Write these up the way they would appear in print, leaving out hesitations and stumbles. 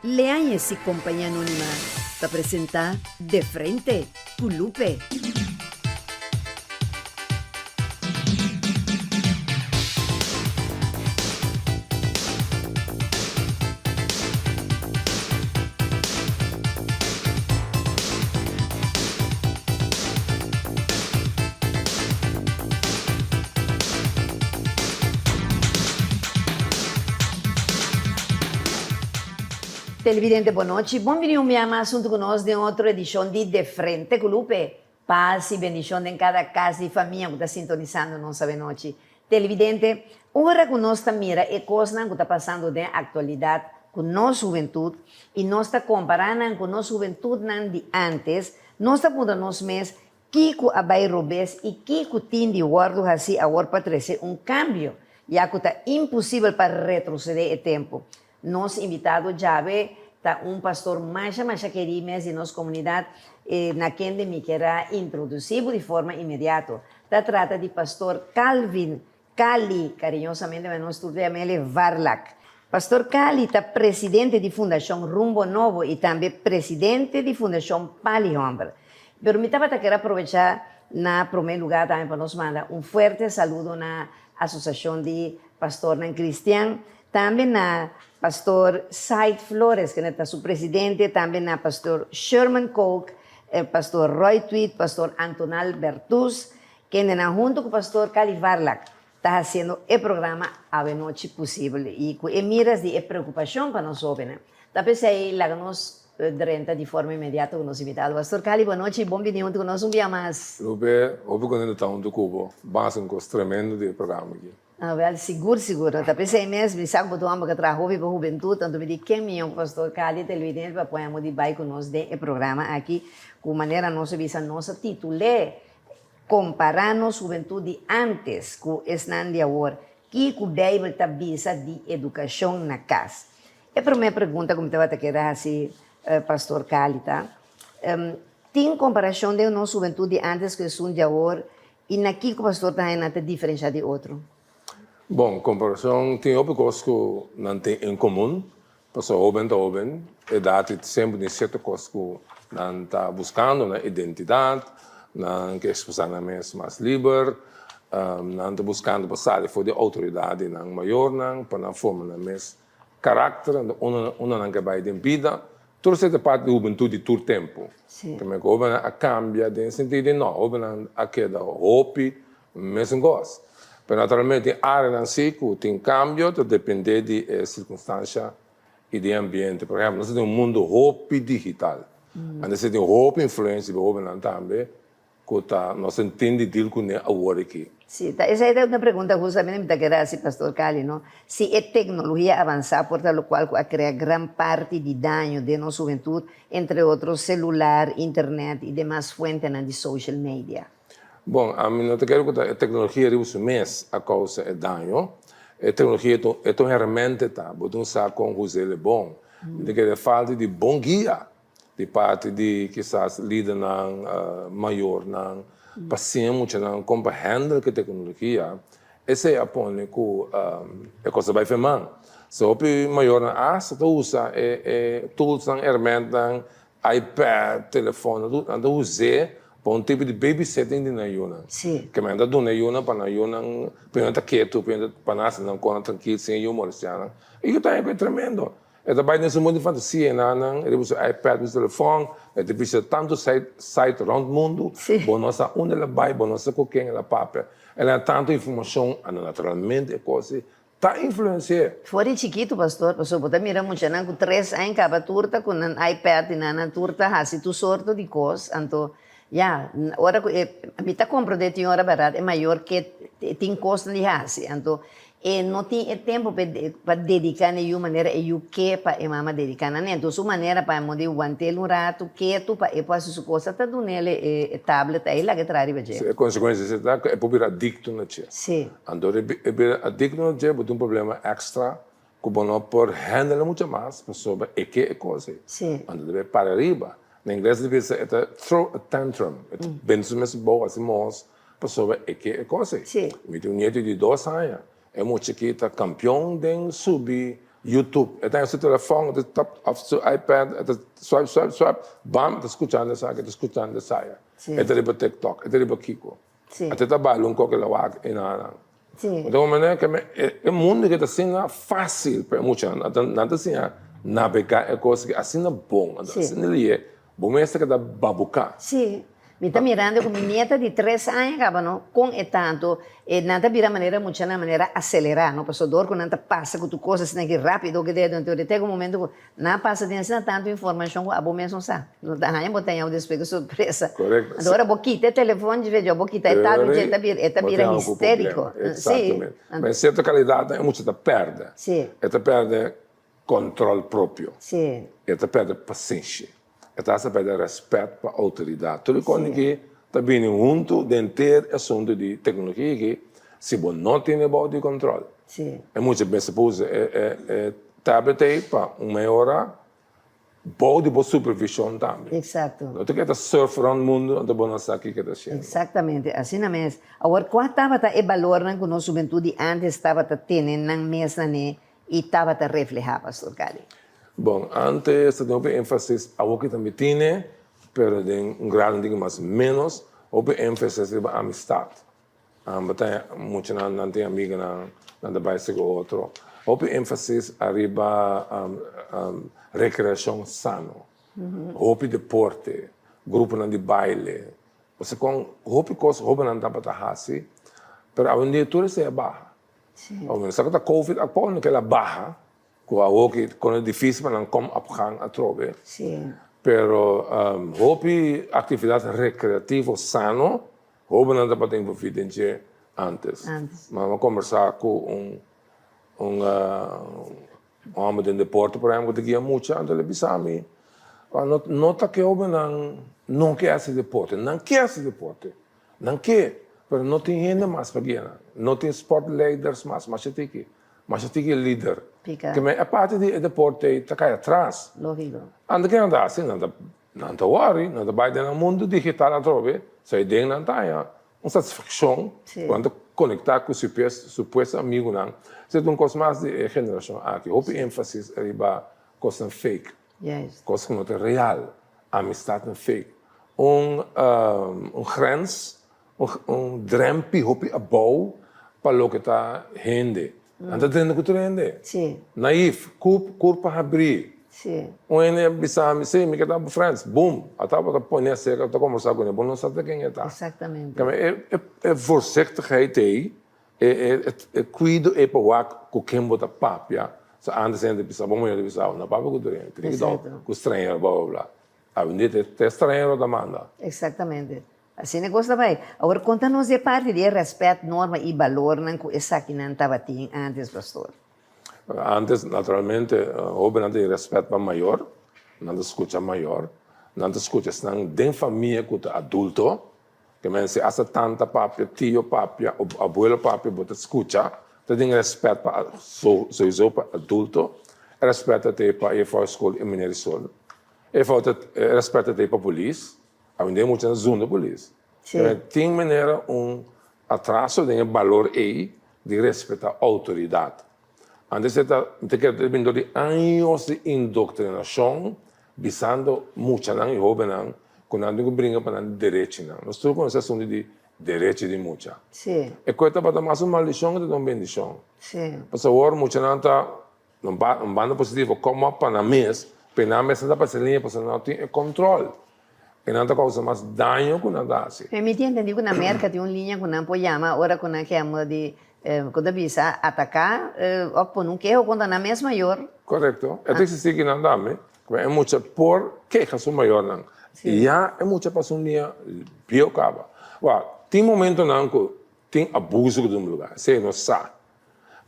Leañez y Compañía Anónima ta presenta De Frente cu Lupe. Televidente bon nochi, bon bini un bia mas hunto cu nos den otro edicion di De Frente cu Lupe. Paz y bendicion den cada cas di famia cu ta sintonisando nos avenochi. Televidente, ora cu nos ta mira e cosnan cu ta pasando den actualidad cu nos hubentud y nos ta compara nan cu nos hubentudnan di antes, nos ta puntra nos mes Kiko a bai robes i kiko tin di wòrdu hasí awor pa trese un kambio, ya ku ta impusibel pa retrosedé e tempu? Nos invitado djawe ta un pastor masha masha kerí mes di nos komunidat, na kende mi kier a introdusí bo di forma inmediato. Ta trata di pastor Calvin Cali, kariñosamente ma nos tur ta yam'el Varlak. Pastor Cali ta presidente di Fundashon Rumbo Nobo i tambe presidente di Fundashon Pali Hòmber. Pero mi tabata kier aprovechá na promé lugá tambe pa nos manda un fuerte saludo na Asosiashon di Pastornan Kristian, tambe na Pastor Said Flores kende ta su presidente, tambe na Pastor Sherman Kook, Pastor Roy Tweed, Pastor Antonal Bertus, Kendenan hunto ku Pastor Cali Varlack ta hasiendo e programa Awenochi posibel i ku e miras di e preokupashon pa nos hóbennan. Ta p'esei laga nos drenta di forma inmediato ku nos invitado. Pastor Cali, bonochi i bon bini hunto ku nos un bia mas. Lupe, hopi kontentu ta hunto ku bo. Ban hasi un kos tremendo di e programa aki. Awel, sigur sigur. Ta p'esei mes mi sa ku bo ta un homber ku a traha hopi pa hubentut, anto mi di ken mihó ku Pastor Cali Televidente pa pone amo di bai ku nos den e programa aki, ku manera nos a bisa nos a titul'é Kompará nos hubentut di ántes ku esnan di awor, kiko Beibel ta bisa di edukashon na kas? E promé pregunta ku mi tabata keda hasi Pastor Cali ta, Tin komparashon den nos hubentut di ántes ku esun di awor i na kiko pastor ta haña nan ta diferenshá di otro? Bon, komparashon tin hopi kos ku nan tin en komun, pasobra hóben ta hóben, edat i semper tin sierto kos ku nan ta buskando, nan identidat, nan ke ekspresá nan mes mas liber, nan ta buskando pa sali for di outoridat di nan mayornan pa nan forma nan mes karakter, unda nan ke bai den bida. Tur esei ta parti di hubentut di tur tempu. Primer ku hóbennan a kambia den sentido di no, hóbennan a keda hopi mesun kos. Pero naturalmente tin áreanan si ku tin kambio ta dependé di e sirkunstansha i di e ambiente. Por ehèmpel nos ta den un mundu hopi digital. Anto esei tin hopi influensia riba hóbennan tambe. Ku ta nos intende deal kuné awor aki. Sí, ta esei ta una pregunta hustamente mi ta kere hasi Pastor Cali, no? Si e tecnologia avansa por ta locual cu a crea gran parti di daño den nos hubentud, entre otro celular, internet y demas fuentenan di social media. Bon, ami no ta kere cu ta e tecnologia riba su mes a causa e daño. E tecnologia ta e ta un herramienta ta, bo tin sa con us'el e bon. Mi ta kere falta di bon guia. Di parti di kisas lidernan, mayornan, pa siña muchanan kon pa handle ku e teknologia, esei a pone ku e kos a bai fe man. So hopi mayornan asta ta usa e e toolsnan, hermentnan, iPad, telefòn, nan ta us'é pa un tipo di babysitting di nan yunan. Ke men ta duna e yunan pa nan yunan, pa yunan ta ketu, pa nan hasi nan kosnan trankil sin e yu molestiá nan. E yu ta haña ku e tremendo. E ta bai den su mundu di fantasia, nan riba su iPad, su telefòn, e ta bishita tantu site rònt mundu, bo no sa unda el a bai, bo no sa ku ken el a papia. El a tantu informashon, anto naturalmente e kos ei ta influensi'é. For di chikitu, pastor, pasobra bo ta mira muchanan ku tres aña kaba tur ta ku nan iPad i nan nan tur ta hasi tur sorto di kos, anto ya, ora ku e, mi ta komprondé tin ora bèrdat e mayor ke tin kosnan di hasi, anto E no tin e tempu pa e pa dedica na e yu manera e yu ke pa e mama dedica na ne. Enton su manera pa e modi wantel un ratu ketu pa e por hasi su cosa ta dunele e e tablet ei laga e traha riba dje. Si e consecuencia esei ta cu e por bira adicto na dje. Si. Anto ora e bira adicto na dje bo tin un problema extra cu bo no por handle mucho mas pasobra e ke e cos ei. Si. Anto debe para riba. Na ingles ta bisa e ta throw a tantrum. E ta bende su mes bou hasi mos Pasobra e ke e kos ei. Sí. Mi tin un nieto di dos aña. E mucha aki ta kampion den subi YouTube, e ta den su telefòn, e ta tap òf su iPad, e ta swipe, swipe, swipe, bam, e ta skuchando esaki, e ta skuchando esaya. E ta riba TikTok, e ta riba kiko. Ate ta baila un koke lawak i nan. Bo ta comprende ke e mundu ke ta asina fásil pa e muchanan, nan ta siña nabegá e kos aki asina bon, asina lihe, bo mes ta keda babuká. Sí, mi ta mirando ku mi nieta di tres aña kaba no, kon e tantu, e nan ta bira manera muchanan manera aselerá no, pasobra dor ku nan ta pasa ku tur kos asina aki rápido ke dedo, anto ta yega un momento ku Nan a pasa den asina tantu informashon ku abo mes no sa. No ta haña bo ta haña despues ku sorpresa. Korekto. Anto ora bo kita e telefon dje bo kita e tablet dje e ta bira e ta bira histériko. Si. Ma e sierto kalidatnan e mucha ta pèrdè. Si. E ta pèrdè kòntròl propio. Si. E ta pèrdè pasenshi. E ta hasta pèrdè rèspèt pa outoridat. Tur e kos aki ta bini huntu den ter e asuntu di teknologia aki si bo no tene bou di kòntròl. Sí. E mucha mester por usa e e tablet ei pa un mei ora bou di bo supervision tambe. Exacto. No ta keda surf rond mundo anto bo no sa kiko ta haciendo. Exactamente, asina mes. Awor, cua tabata e balornan cu nos hubentud di antes tabata tene nan mes na ne y tabata refleha, Pastor Cali? Bon, antes ta tin hopi enfasis, awoki tambe tine, pero den un grado un tiki mas menos, hopi enfasis riba amistad. Bo ta muchanan nan tin amiganan nan ta bai segu otro. Hopi énfasis ariba rekreashon sano. Hopi deporte, gruponan di baile. Pasobra kon hopi kos hóbennan tabata hasi, pero awendia tur esei a baha. Sa ku ta covid a pone kila baha, Ku awoki kon e difísil pa nan kom op gang atrobe. Pero hopi aktividat rekreativo sano hóbennan tabata envolví den dje ántes. Mi a kombersá ku un un hòmber den deporte por ehèmpel ku ta guia mucha, anto el a bisa mi, no ta ke hóbennan no ke hasi deporte, nan ke hasi deporte, nan ke, pero no tin hende mas pa guia nan, no tin sportleiders mas, masha tiki. Masha tiki lider. Pika. Ke men e parti di e deporte ei ta kai atras. Lógiko. Anto ke nan ta hasi? Nan ta nan ta wòri, nan ta bai den nan mundu digital atrobe, so ei den nan ta haña un satisfakshon ku nan ta konektá ku supuesto amigunan. Esei ta un kos mas di e generashon aki, hopi énfasis riba kosnan fake, kos ku no ta real, amistatnan fake. Un un grens Un drempi hopi abou pa loke ta hende. Nan ta drenta ku tur hende. Naïef, kurpa habrí. Un hende a bisa mi, sí, mi ke ta bo friends. Boom! A tabata pone aserka, ta kombersá kuné. Bo no sa ta ken e ta. E voorzichtigheid ei, e kuido ei pa wak ku ken bo ta papia. So antes hende ta bisa, bo muhé ta bisa, no papia ku tur hende. Tin ke ku strañero, bla bla bla. Awendia te strañero ta manda. Exactamente. Asina e kos ta bai. Awor konta nos di e parti di e rèspèt, norma i balornan ku esakinan tabatin ántes, pastor. Ántes, naturalmente, hóbennan tin rèspèt pa mayor, nan ta skucha mayor, nan ta skucha esnan den famia ku ta adulto, ke men si asta tanta papia, tio papia, abuelo papia, bo ta skucha, ta tin rèspèt pa souiso pa adulto, e rèspèt ta te pa e for skol i meneer di skol, e rèspèt ta te pa polis. Awendia mucha ta zunda polis. Pero tin manera un atraso den e balor ei di respeta outoridat. Antes e ta, mi ta kere ta bini dor di años di indoktrinashon bisando muchanan i hobennan ku nan tin ku bringa pa nan derechinan. Nos tur konosé asuntu di derechi di mucha. E koe tabata mas un maldishon ku tabata un bendishon. Pasobra awor muchanan ta Un banda positivo come up pa nan mes, pero nan mes no ta pasa liña pasobra nan no tin e control. E nan ta causa mas daño cu nan ta haci. Mi tin entendi cu na Merca tin un liña cu nan por yama ora cu nan kemo di, cu ta bisa, ataca of pone un keho contra nan mes mayor. Correcto. E ta existi aki nan tambe. Cu e mucha por keha su mayornan. Ya e mucha pasa un liña bieu caba. Wak, tin momentonan cu tin abuso cu ta tuma lugar. Esey nos sa.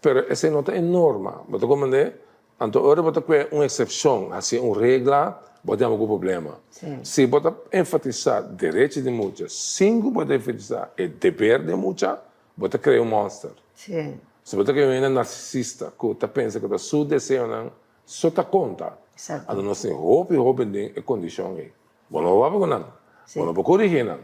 Pero esei no ta e norma. Bo ta komprendé? Anto ora bo ta kue un eksepshon, hasi un regla, bo ta yama ku problema. Si bo ta enfatisá derechi di mucha sin ku bo ta enfatisá e deber di e mucha, bo ta krea un mònster. Si bo ta krea un hende narsisista ku ta pensa ku ta su deseonan so ta konta. Anto nos tin hopi hopi den e kondishon ei. Bo no por papia ku nan. Bo no por korigí nan.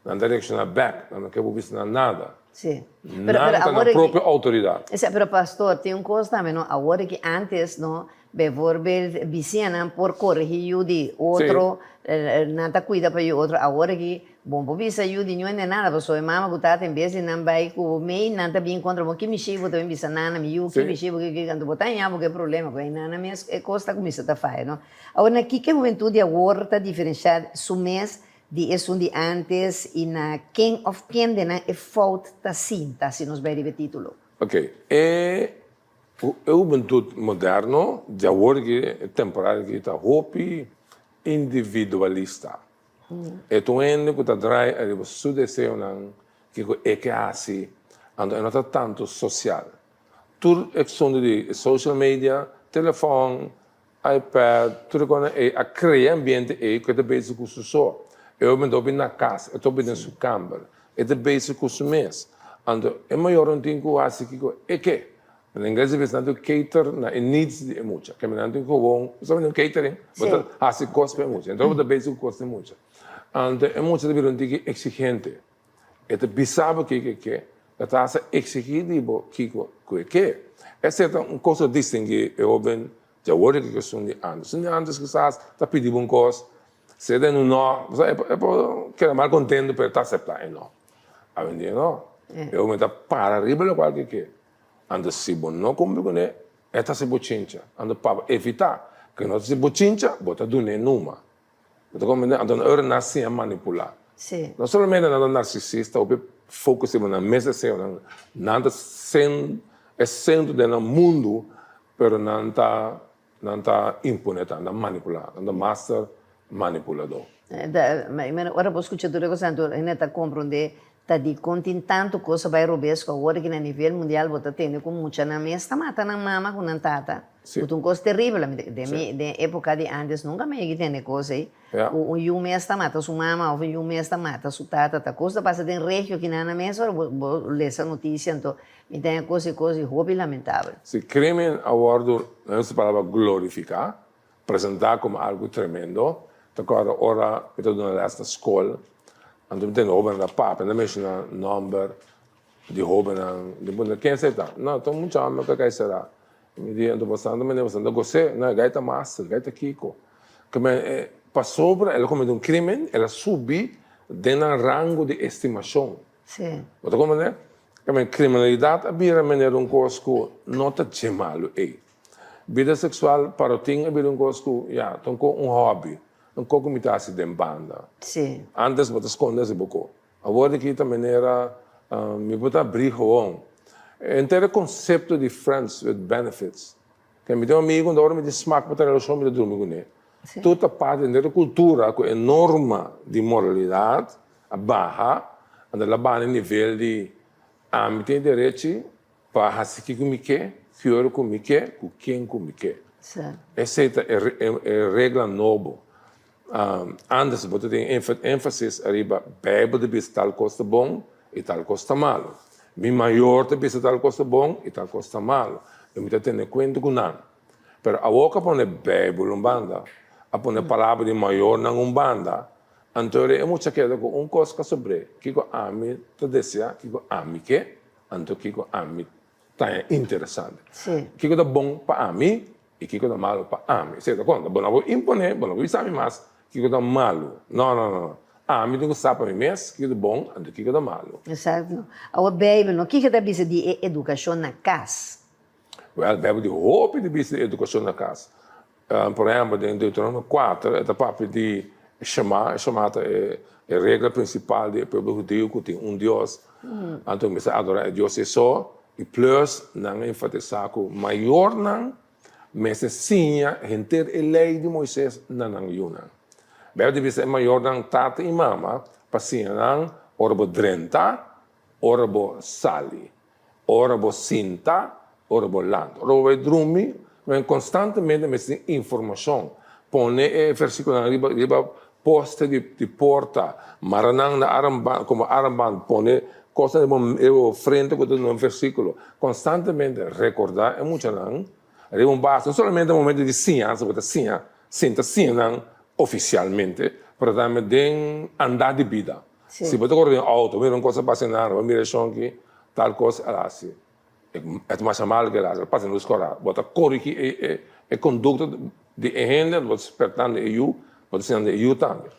Nan ta reakshoná bèk. Nan no ke bo bisa nan nada. Sí. Nan ta nan propio outoridat. Sí, pero pastor, tin un kos tambe, no? Awor ki antes, no, bijvoorbeeld bisiñanan por koregi yu di otro, nan ta kuida pa yu otro. Awor ki bon por bisa yu di ño nada, pasobra e mama ku tata en bes di nan bai ku bo mei, nan ta bin kontra bo, ki mishi bo ta bin bisa nana mi yu, ki mishi bo, ki ki, anto bo ta haña bo ku e problema ku e nana mes e kos ta kuminsa ta faya, no? Awor na kiko e hubentud di awor ta diferenshá su mes di esun di antes i na ken òf kendenan e fout ta sinta, si nos bai riba e título? Ok, e e hubentut moderno di awor aki, e temporada aki ta hopi individualista. E ta un hende ku ta drai ariba su deseonan, kiko e ke hasi, anto e no ta tantu sosial. Tur e asuntu di social media, telefòn, iPad, tur e kosnan ei a krea ambiente ei ku e ta bezig ku su so. E hopi ta hopi na kas, e ta hopi den su kamber, e ta bezig ku su mes. Anto e mayornan tin ku hasi kiko e ke. Na ingles e bisa nan tin ku cater na e needs di e mucha. Kende nan tin ku gewoon, bo sabi nan catering, bo ta hasi kos pa e mucha. Enton bo ta bezig ku kos di e mucha. Anto e mucha ta bira un tiki eksigente. E ta bisa bo kiko e ke, e ta hasta eksigí di bo kiko ku e ke. Esei ta un kos ku ta distinguí e hoben di awor di kiko esun di antes. Esun di antes kisas ta pidi bo un kos, si e ta un no, bo sa e por keda mal kontentu pero e ta aseptá e no. Awendia no, e hoben ta para riba lokual ku e ke. Anto si bo no kumpli kuné, e ta hasi bochincha. Anto pa bo evitá ku e no ta hasi bochincha, bo ta dun'é numa. Bo ta comprende? Anto nan ora nan siña manipulá. Sí. No solamente nan ta narsisista, hopi focus riba nan mes deseonan, nan ta sen e sentro den nan mundu, pero nan ta nan ta impone ta, nan ta manipulá, nan ta master manipuladó. Ora bo skucha tur e kosnan tur hende ta komprondé ta dikon tin tantu kos a bai robes ku awor aki na nivel mundial bo ta tende ku muchanan mes ta mata nan mama ku nan tata ku ta un kos teribel den mi den epoka di antes nunka mi a yega tende kos ei ku un yu mes ta mata su mama of un yu mes ta mata su tata ta kos ta pasa den regio kinan mes ora bo lesa notisia anto mi ta haña kos e kos di hopi lamentabel. Si krimen a wòrdu na nos palabra glorifiká Presentá komo algu tremendo. Ta kòrda ora mi ta duna lès na skol, anto mi tende hóbennan ta papia, nan ta menshoná nòmber di hóbennan. Mi puntra, Ken esei ta? No, ta un mucha hòmber ku a kai será. Mi di, Anto boso ta manera boso ta gos'é? No, e gai ta master, e gai ta kiko. Kimen, pasobra el a kometé un krímen, el a subi den nan rango di estimashon. Bo ta komprendé? Kimen, kriminalidat a bira manera un kos ku no ta dje malu ei. Bida seksual parotin a bira un kos ku, ya, ta un ko un hòbi, un ko ku mi ta hasi den banda. Ántes bo ta skonde hasi bo ko. Awor di ki ta manera mi por ta abrí gewoon. Henter e konsepto di friends with benefits. Ke mi tin un amigu, unda ora mi tin smak pa ta relashon mi ta drumi kuné. Tur ta parti henter e kultura ku e norma di moralidat a baha, anto el a baha na e nivel di ami tin e derechi Pa hasi kiko mi ke, ki ora ku mi ke, ku ken ku mi ke. Esei ta e regla nobo. Antes bo ta tin énfasis ariba Beibel ta bisa tal kos ta bon i tal kos ta malu. Mi mayor ta bisa tal kos ta bon i tal kos ta malu. I mi ta tene kuenta ku nan. Pero awor ku a pone Beibel un banda, a pone palabra di mayornan un banda, anto e mucha keda ku un kos kasobr'é, kiko ami ta deseá, kiko ami ke. Anto kiko ami ta haña interesante? Kiko ta bon pa ami i kiko ta malu pa ami? Esei ta konta. Bo no por imponé, bo no por bisa mi mas kiko ta malu. No, no, no, no. Ami tin ku sa pa mi mes kiko ta bon anto kiko ta malu. Esakto. Awor Beibel no, kiko ta bisa di e edukashon na kas? Wèl, Beibel di hopi ta bisa di edukashon na kas. Por ehèmpel, den Deuteronomio kuater e ta papia di Shema. Shema ta e regla prinsipal di e pueblo hudiu ku tin un Dios. Anto mester adorá e Dios ei so. I plus nan a enfatisá ku mayornan mester siña henter e lei di Moises na nan yunan. Beibel ta bisa e mayornan, tata i mama, pa siña nan ora bo drenta, ora bo sali. Ora bo sinta, ora bo lanta. Ora bo bai drumi, men konstantemente mester tin informashon. Pone e versikulonan riba riba poste di di porta, mara nan na armband komo armband, pone kosnan riba riba bo frente ku ta duna un versikulo. Konstantemente rekordá e muchanan riba un base, no solamente na momento di siñansa bo ta siña, sinta siña nan ofisialmente, pero tambe den andá di bida. Si bo ta kore den outo, mira un kos a pasa nan, bo mira eshon ki tal kos el hasi. E ta masha mal ke el hasi, el pasa den lus kòrá. Bo ta korigí e kondukta di e hende, bo ta spertando e yu, bo ta siñando e yu tambe.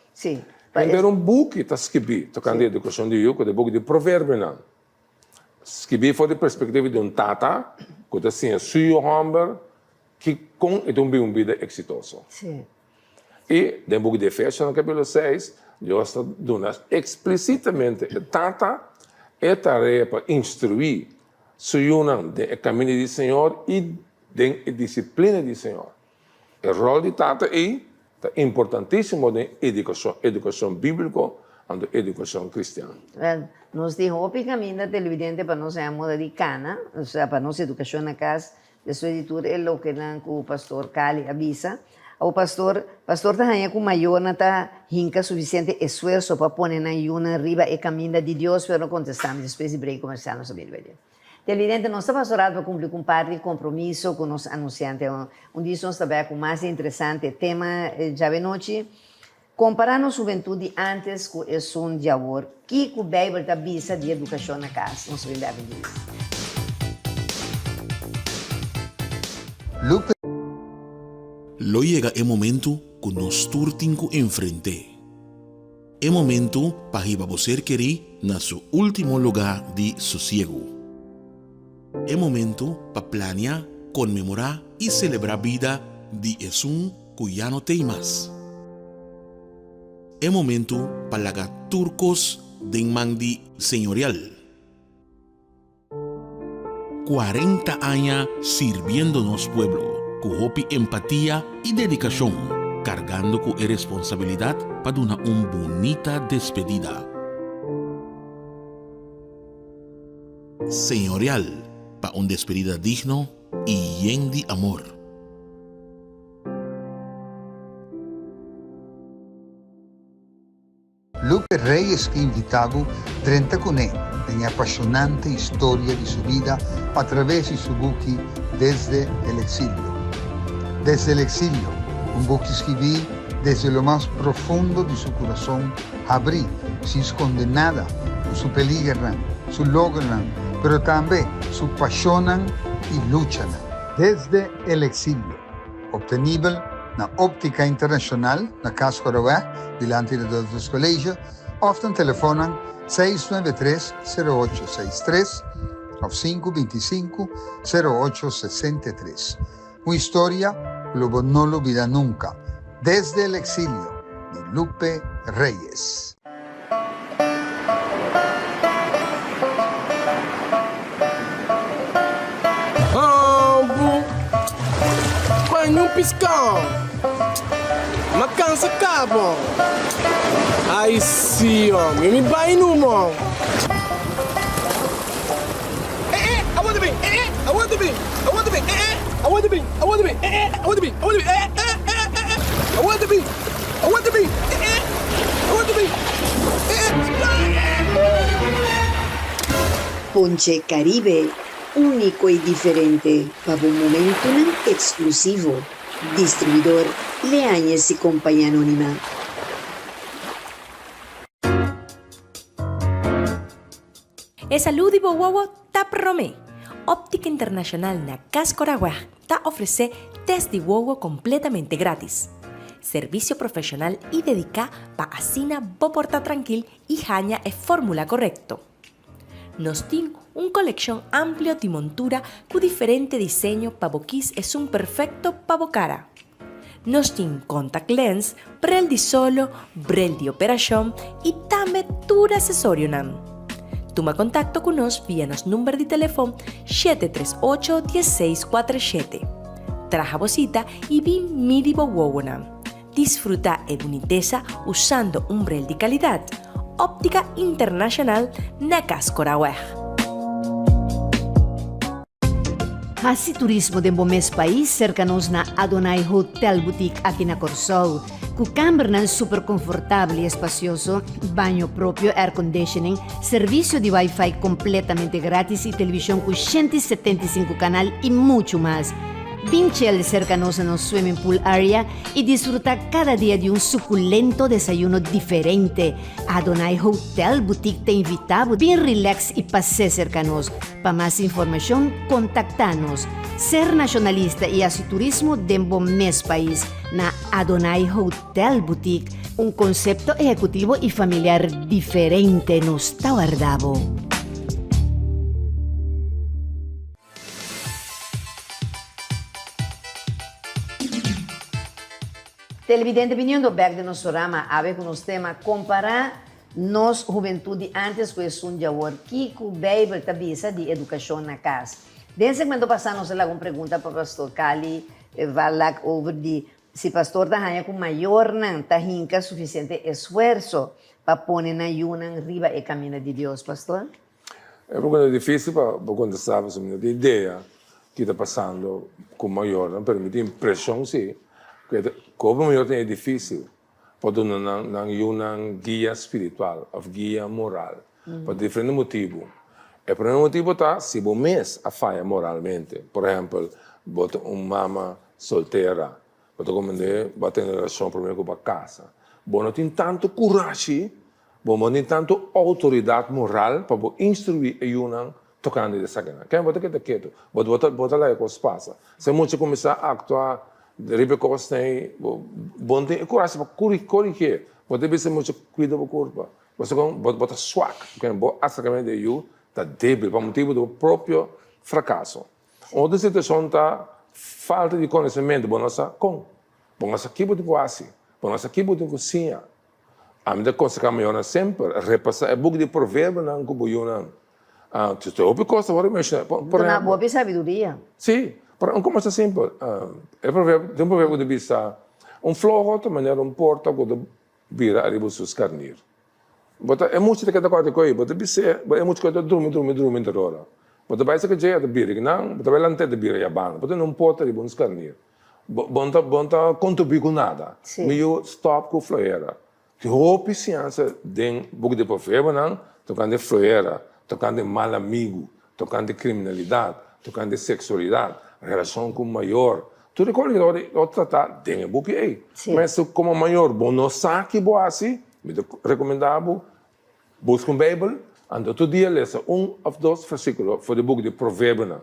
Henter un buki ta skibí tokante edukashon di yu, ku ta e buki di Proverbionan. Skibí for di perspektiva di un tata ku ta siña su yu hòmber ki kon e ta un biba un bida eksitoso. I den buki di Efesionan kapítulo seis, Dios ta duna eksplisitamente e tata e tarea pa instruí su yunan den e kaminda di Señor i den e disiplina di Señor. E ròl di tata ei ta importantísimo den edukashon, edukashon bíbliko anto edukashon kristian. Wèl, nos tin hopi kaminda televidente pa nos haña moda di kana, osea pa nos edukashon na kas, despues di tur e lokenan ku pastor Kali a bisa. Awor pastor, pastor ta haña ku mayornan ta hinka sufisiente esfuerso pa pone nan yunan riba e kaminda di Dios, pero no kontestá mi despues di break komersial nos a bini bai. Televidente, nos ta pasorado pa cumpli cu un par di compromiso cu nos anunciante. Un dies nos ta bek cu mas interesante tema djawe-nochi. Compara nos hubentud di antes cu esun di awor. Kico Bijbel ta bisa di educacion na cas? Nos ta bin bek un dies. Lupe. Lo yega e momento ku nos tur tin ku enfrent'é. E momento pa hiba bo ser kerí na su último lugá di sosiegu. E momento pa plania, konmemorá i selebrá bida di esun ku ya no t'ei mas. E momento pa laga tur kos den man di Señorial. 40 aña sirbiendo nos pueblo ku hopi empatia i dedikashon, kargando ku e responsabilidat pa duna un bunita despedida. Señorial pa un despedida digno i yen di amor. Lupe Reyes ke invitá bo drenta kuné den e apashonante historia di su bida a traves di su buki Desde el exilio. Desde el exilio, un buki skibí desde lo mas profundo di su kurason habrí, sin skonde nada, ku su peligernan, su logronan, pero tambe su pashonnan i luchanan. Desde el exilio. Obtenibel na Optica Internacional na Cas Coroweg, dilanti di Adultus College, of na telefonnan 693 0863 of 525 0863. Un historia cu lo bo no lubida nunca. Desde el exilio di Lupe Reyes. Algu pa niun piskau Ma kansa kaba Ai si omi mi bai numa. Ponche Caribe, unico y diferente pa bo momentonan exclusivo. Distribuidor Leañez y Compañía Anónima. E salú di bo wowo ta promé! Óptica Internacional na Cas Coragüej ta ofresé test di wowo kompletamente grátis. Servisio profeshonal i dediká pa asina bo por ta trankil i haña e fórmula korekto. Nos tin un kolekshon amplio di montura ku diferente diseño pa bo kis esun perfekto pa bo kara. Nos tin contact lens, brel di solo, brel di operashon i tambe tur asesorionan. Tuma kontakto ku nos via nos number di telefon 738 1647. Traha bo sita i bin midi bo wowonan. Disfruta e bunitesa usando un brel di kalidat. Optica Internacional na Cas Coraweg. Hasi turismo den bo mes pais serka nos na Adonai Hotel Boutique aki na Kòrsou. Ku kambernan super konfortabel i espasioso, baño propio, air conditioning, servisio di wifi kompletamente gratis i televishon ku 175 kanal i muchu mas. Bin chill serka nos na nos swimming pool area i disfrutá kada dia di un sukulento desayuno diferente. Adonai Hotel Boutique ta invitá bo bin relax i pas'é serka nos. Pa mas informashon kontaktá nos. Ser nashonalista i hasi turismo den bo mes pais na Adonai Hotel Boutique, un konsepto ehekutivo i familiar diferente nos ta warda bo. Televidente biniendo bek den nos programa awe ku nos tema Kompará nos hubentut di antes ku esun di awor, Kiko Beibel ta bisa di edukashon na kas? Den segmento pasá nos a laga un pregunta pa Pastor Kali Valak over di si pastor ta haña ku mayornan ta hinka sufisiente esfuerso pa pone nan yunan riba e kaminda di Dios, Pastor? E pregunta difícil pa bo contestá pasobra mi no tin idea ki ta pasando cu mayornan, pero mi tin impresion si cu e ta cu hopi mayor tin e difícil pa duna nan nan yunan guia spiritual of guia moral pa diferente motibu. E primer motibu ta si bo mes a faya moralmente, por ehempel bo ta un mama soltera, bo ta comprende bo a tene relacion prome cu bo a casa, bo no tin tanto curashi Bo no tin tantu outoridat moral pa bo instruí e yunan tokante di esakinan. Ken bo ta keda ketu? Bo bo ta bo ta laga e kos pasa. Si e mucha kuminsá aktua riba e kosnan ei, bo bo no tin e kurashi pa korigié. Bo ta bisa e mucha kuida bo kurpa. Bo sa kon bo bo ta swak. Ken bo aserkamentu di e yu ta debil pa motibu di bo propio frakaso. Un otro situashon ta falta di konosementu. Bo no sa kon. Bo no sa ki bo tin ku hasi. Bo no sa ki bo tin ku siña. Ami ta konsehá mayornan semper, repasá e buki di Proverbionan ku bo yunan. Te hopi kos ta wòrdu menshoná. Por Duna ehèmpel. hopi sabiduria. Sí, pero un kombersa simpel. E proverbio, tin un proverbio ku ta bisa, Un floho ta manera un porta ku ta bira ariba su skarnir. Bo ta, e mucha ta keda kòrta ku ei, bo ta bis'é, e mucha ku ta drumi, drumi, drumi henter ora. Bo ta bai saka dje, e ta bira kinan, bo ta bai lant'é, e ta bira yabanda. Bo tene un porta riba un skarnir. Bo no ta bo no ta contribui cu nada. Sí. Mi yu stop cu flohera. Tin hopi siñansa den buki di Proverbonan tocante flohera, tocante mal amigu, tocante criminalidad, tocante sexualidad, relacion cu mayor. Tur e cosnan ta worde trata den e buki ey. Sí. Mas como mayor bo no sa ki bo haci, mi ta recomenda bo Buska un Beibel, anto tur dia lesa un òf dos versíkulo for di buki di Proverbionan.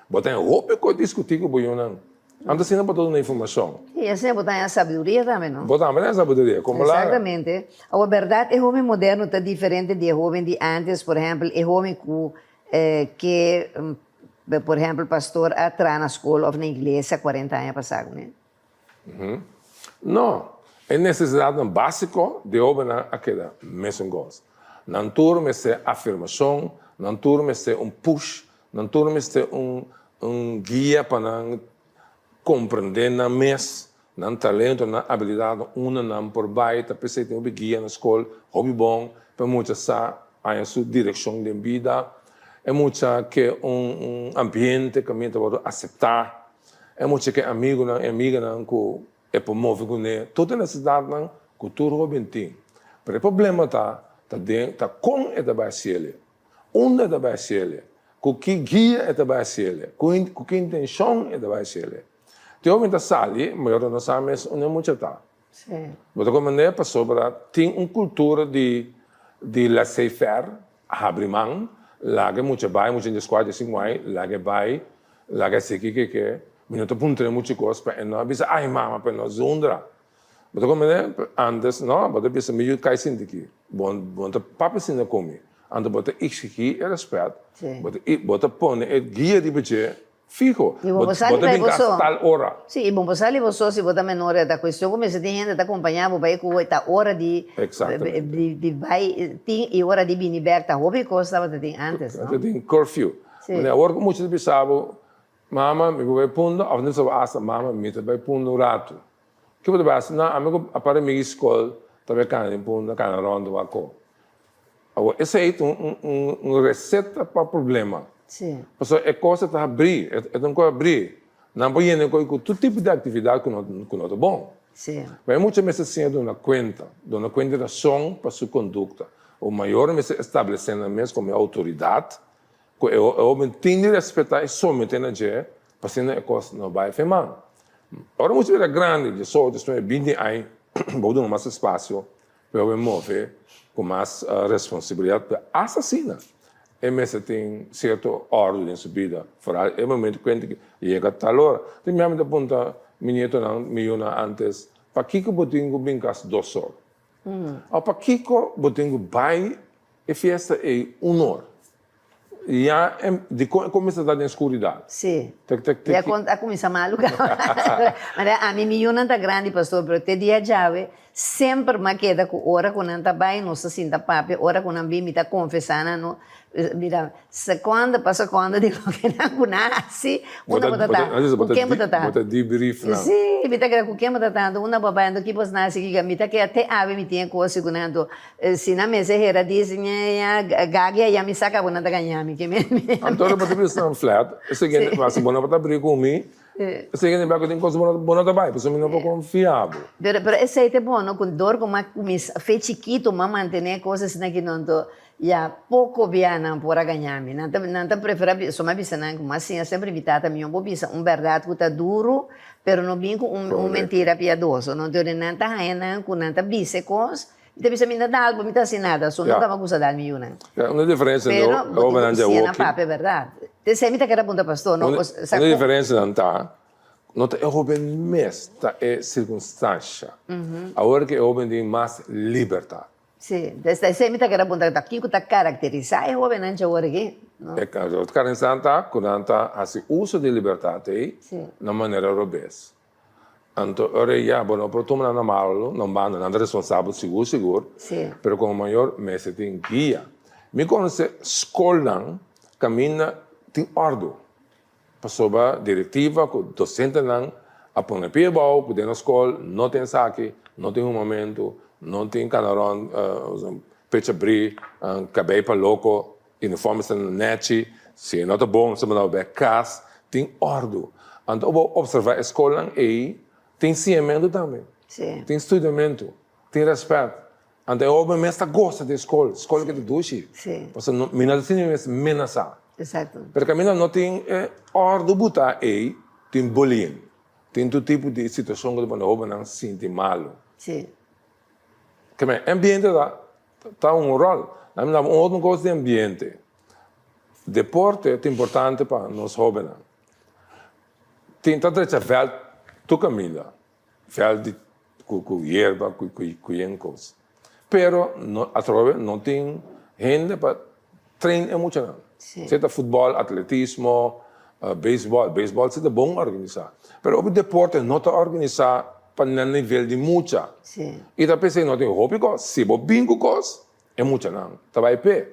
Bo ta haña hopi kos diskutí ku bo yunan. Anto asina bo ta duna informashon. I asina bo ta haña sabiduria tambe, no? Bo tambe ta haña sabiduria. Komo la. Exactamente. Awor, bèrdat e hóben moderno ta diferente di e hóben di ántes. Por ehèmpel, e hóben ku ke, por ehèmpel, pastor a traha na skol òf na iglesia kuarenta aña pasá kuné. No, e nesesidatnan básiko di hóbennan a keda mesun kos. Nan tur mester afirmashon, nan tur mester un push, nan tur mester un un guia pa nan komprendé nan mes, nan talento, nan abilidatnan, unda nan por bai. Ta p'esei tin hopi guia na skol, hopi bon pa e mucha sa haña su direkshon den bida. E mucha ke un un ambiente kaminda ta wòrdu aseptá. E mucha ke amigunan i amiganan ku e por move kuné tur e nesesidatnan ku tur hóben tin. Pero e problema ta ta den ta kon e ta bai hasiel, unda e ta bai hasiel, ku ki guia e ta bai hasiel, ku ku ki intenshon e ta bai hasiel. Tin hóben ta sali, mayor no sa mes unda e mucha ta. Bo ta komprendé? Pasobra tin un kultura di di laissez-faire Habri man, laga e mucha bai, mucha djeskuater djesinku ai, laga e bai, laga e siki keke, mi no ta puntra e mucha kos pa e no a bisa ai mama pa e no zundra. Bo ta komprende? Antes no, bo ta bisa mi yu kai sinti aki, bo bo no ta papia asina ku mi, anto bo ta eksigí e rèspèt, bo ta bo ta pone e guia riba dje Fiho, I bo bo por sali ta bai bin bo kas so. tal ora. Sí, i bo por sali bo so si bo ta menor e ta cuestion cu mester tin hende ta compaña bo bai cu ta ora di Exactamente. di di bai tin i ora di bini bek ta hopi cos tabata tin antes, no? Tabata tin curfew. Sí. Manera awor cu mucha ta bisa bo, mama mi por bai punda of nan ta bisa bo hasta mama mi ta bai punda un ratu. Ke bo ta bai hasi? No, ami cu aparte mi skol ta bai cana den punda, cana rond wak. Awor, esei ta un reseta pa problema. Pasobra e kos ta habrí, e ta un kos habrí. Nan por yena e kos ku tur tipo di aktividat ku no ta bon. Pero e mucha mester siña duna kuenta, duna kuenta di rason pa su kondukta. O mayor mester establesé nan mes komo e outoridat ku e hoben tin di respetá i someté na dje. Pasobra e kos no bai fe man. Ora mucha bira grandi, diesocho, diesnuebe, binti aña, bo duna mas espasio pa e hoben move ku mas responsabilidat. Pero asta asina e mester tin sierto òrdu den su bida, foral e momento ku hende yega tal ora. Tin mi ta puntra mi nietonan, mi yunan antes, pakiko bo tin ku bin kas dos or? Òf pakiko bo tin ku bai e fiesta ei un or? Ya dikon e kuminsá ta den skuridat? Sí. Ya kon a kuminsá malu kaba. Manera ami mi yunan ta grandi pastor pero te dia djawe semper mi a keda ku ora ku nan ta bai nos ta sinta papia ora ku nan bin mi ta konfesá nan no mira sekonda pa sekonda di loke nan ku nan hasi unda bo ta ta ku ken bo ta ta. Bo ta debrief nan. Sí mi ta keda ku ken bo ta ta anto unda bo a bai anto ki bo a hasi kiko mi ta keda te awe mi tin e kos ku nan anto Si nan mester hera dis ña gagi aya mi sa cabo nan ta gaña mi ke mi. Anto bo ta bisa nan flat e siguiente bia si bo no ta bri cu mi e siguiente bia cu tin cos bo no ta bay pasobra mi no por confia bo. Pero pero esey ta bon no cu dor cu mi a cuminsa fe chikito mi a mantene e cos asina ki no anto ya poco bia nan por a gaña mi nan ta nan ta prefera so mi a bisa nan cu mi a siña semper mi tata mi bo bisa un berdad cu ta duro pero no bin cu un mentira piadoso no anto nan ta haya nan cu nan ta bisa e cos Mi ta bisa mi no dal bo mi ta hasi nada so nunka mi a gusta dal mi yunan. Ya, una diferencia Pero no, bo tin hobennan ku dje siña nan woki. papia berdad. T'esei mi ta kere puntra pastor no, Una, sa una kon. diferencia nan ta, no ta e hoben mes, ta e circunstancia. Awor ke e hoben tin mas libertad. Si, t'esei mi ta kere puntra ta kiko ta karakterisa e hobennan dje awor aki, no? E karakterisa ta ku nan ta hasi uso di libertad ei na manera robes. Anto ora ya bo no por tuma nan na malo, nan banda, nan ta responsabel sigur sigur, pero como mayor mester tin guia. Mi conoce scolnan caminda tin ordo, pasobra directiva cu docentenan a pone pie abao cu den nos scol no tin esaki, no tin humamento, no tin cana rond pecha bri, cabey pa loco, Uniform sta nechi, si e no ta bon nos ta manda bo bek kas, tin òrdu. Anto bo observá e skolnan ei, tin siñamentu tambe, tin studiamentu, tin rèspèt. Anto e hoben mes ta gosta di e skol, skol ke ta dushi, pasobra mi no ta sinti mi mes menasá. Pero kaminda no tin e òrdu butá ei, tin bullying, tin tur tipo di situashon ku ta pone hobennan sinti malu. Keme, e ambiente ta Ta un rol. Nan mi daba un otro cos di ambiente. Deporte ta importante pa nos hobennan. Tin ta drecha veld tur caminda. Veld di cu cu yerba cu cu yen cos. Pero no atrobe no tin hende pa train e muchanan. Sea ta futbol, atletismo, beisbol. Beisbol si ta bon organisa. Pero hopi deporte no ta organisa pa nan nivel di mucha. I ta p'esei no tin hopi kos. Si bo bin ku kos, e muchanan ta bai p'e.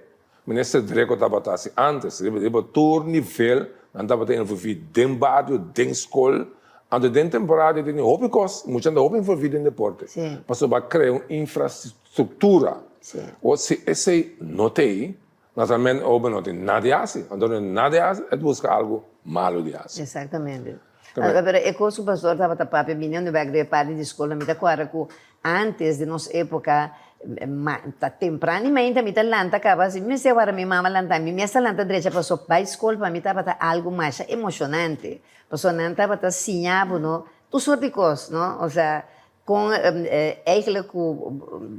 Minister Dreco tabata hasi antes. Riba riba tur nivel nan tabata envolvi den bario, den skol. Anto den temporada tin hopi kos, muchanan ta hopi envolvi den deporte. Pasobra a krea un infrastruktura. Awor si esei no t'ei, naturalmente obe no tin nada di hasi. Anto no tin nada di hasi, e ta buska algu malu di hasi. Exactamente. Pero e kos ku pastor tabata papia biniendo bek den e parti di skol, mi ta kòrda ku antes den nos époka, ta tempran di mainta mi ta lanta kaba, si mi mester wara mi mama lanta mi, mi mester lanta drecha pasobra bai skol pa mi tabata algu masha emoshonante, pasobra nan tabata siña bo no tur sort di kos no, osea Kon eigenlijk ku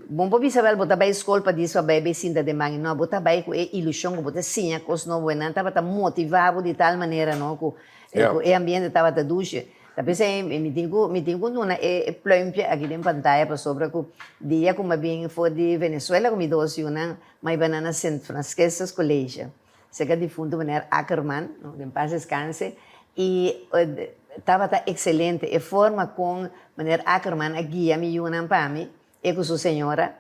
bo por bisa wel bo ta bai skol pa dis pa bai bai sinta den banki no bo ta bai ku e ilushon ku bo ta siña kos nobo e nan tabata motiva bo di tal manera no ku ku e ambiente tabata dushi ta p'esei mi tin ku mi tin ku duna e pluimpje aki den pantaya pasobra ku dia ku mi a bin for di Venezuela ku mi dos yunan mi a bai nan na Sint Franciscus College. Cerca difunto meneer Ackerman, no, den paz descanse, y tabata excelente e forma con meneer Ackerman a guia mi yunan pa mi, e cu su señora.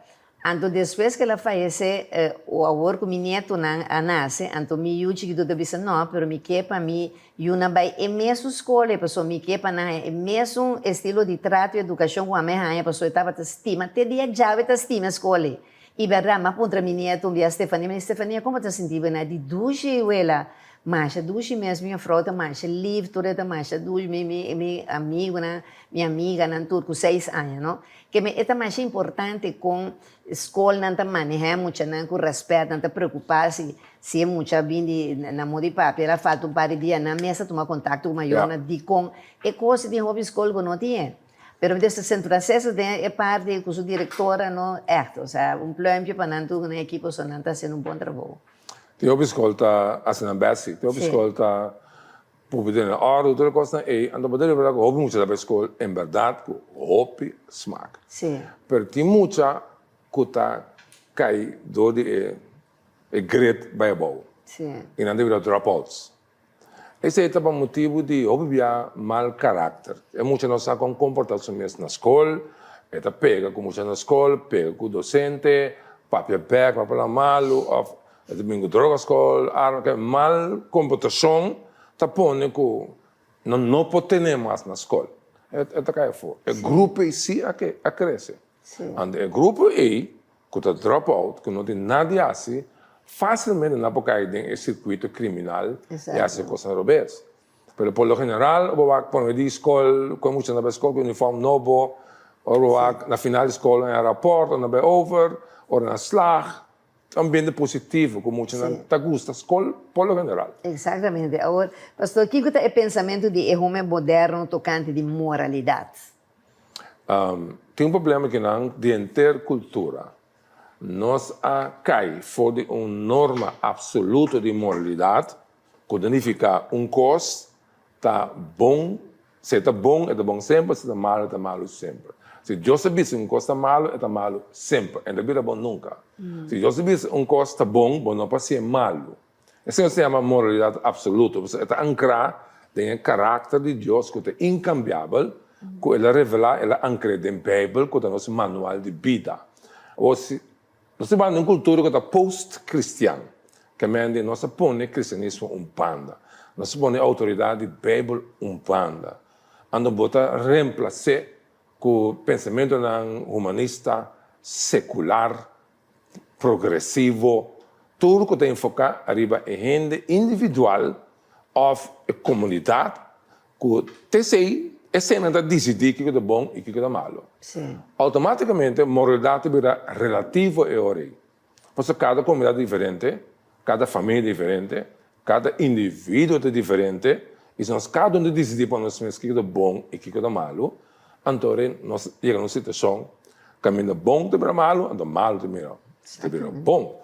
Anto despues cu el a fayece, o awor cu mi nietonan a nace, anto mi yu chikito ta bisa, no, pero mi ke pa mi yunan bay e mesun scol, pasobra mi ke pa nan haña e mesun estilo di trato y educacion cu ami a haña, pasobra e tabata stima, te dia djawe ta stima e scol ey. I bèrdat, m'a puntra mi nietu un bia, Stefania, mi di, Stefania, kon bo ta sinti bo? Na di, Dushi, wela. Masha dushi mes, mi juffrouw ta masha lief, tur e ta masha dushi, mi mi mi amigunan, mi amiganan tur ku seis aña no. Ke mi e ta masha importante kon skolnan ta maneha e muchanan ku rèspèt, nan ta preokupá si si e mucha a bin di na moda di papia el a falta un par di dia, nan mes ta tuma kontakto ku mayornan dikon e kos di hopi skol ku no tin e. Pero mi ta sentra Cesar den e parti ku su direktora no ègt, osea un pluimpje pa nan tur ku nan ekipo so nan ta hasiendo un bon trabou. Tin hopi skol ta hasi nan bèst si. Tin hopi skol ta pubri den òrdu, tur e kosnan ei. Anto bo ta ripara ku hopi mucha ta bai skol en bèrdat ku hopi smak. Pero tin mucha ku ta kai dor di e grid bai abou i nan ta bira dropouts. Esei ta pa motibu di hopi bia mal karakter. E mucha no sa kon komportá su mes na skol, e ta pega ku mucha na skol, pega ku dosente, papia bèk, papia la malu òf e ta bin ku droga skol, arma, ke mal komportashon ta pone ku nan no por tene mas na skol. E ta kai afó. E grupo ei si a krese. Anto e grupo ei ku ta drop out, ku no tin nada di hasi, fásilmente nan por kai den e sirkuito kriminal i hasi kosnan robes. Pero por lo general bo wak prome di skol, ku e muchanan bai skol ku uniform nobo, ora bo wak na final di skol nan rapòrt, ora nan bai over, ora nan slag, ta un ambiente positivo ku muchanan ta gusta skol por lo general. Exactamente. Awor, pastor, kiko ta e pensamentu di e home moderno tokante di moralidat? Tin un problema ki nan di henter kultura. Nos a kai for di un norma absoluto di moralidat ku ta nifiká un kos ta bon, si e ta bon e ta bon semper, si e ta malu e ta malu semper. Si Dios a bisa un kos ta malu e ta malu semper, e no ta bira bon nunka. Si Dios a bisa un kos ta bon, bo no por hasié malu. Esei nos ta yama moralidat absoluto, pasobra e ta ankrá den e karakter di Dios ku ta inkambiabel, ku el a revelá, el a ankr'é den Beibel ku ta nos manual di bida. Awor, si nos ta banda den un kultura ku ta post-kristian, ke men di nos a pone kristianismo un banda, nos a pone e outoridat di Beibel un banda, anto bo ta remplas'é ku pensamentunan humanista, sekular, progresivo, tur ku ta enfoká ariba e hende individual òf e komunidat ku ta esei eseinan ta disidí kiko ta bon i kiko ta malu. Outomátikamente moralidat ta bira relativo e ora ei. Pasobra kada komunidat ta diferente, kada famia ta diferente, kada individuo ta diferente i si nos kada un ta disidí pa nos mes kiko ta bon i kiko ta malu, Anto ora nos yega na un situashon kaminda bon ta bira malu, anto malu ta bira ta bira bon.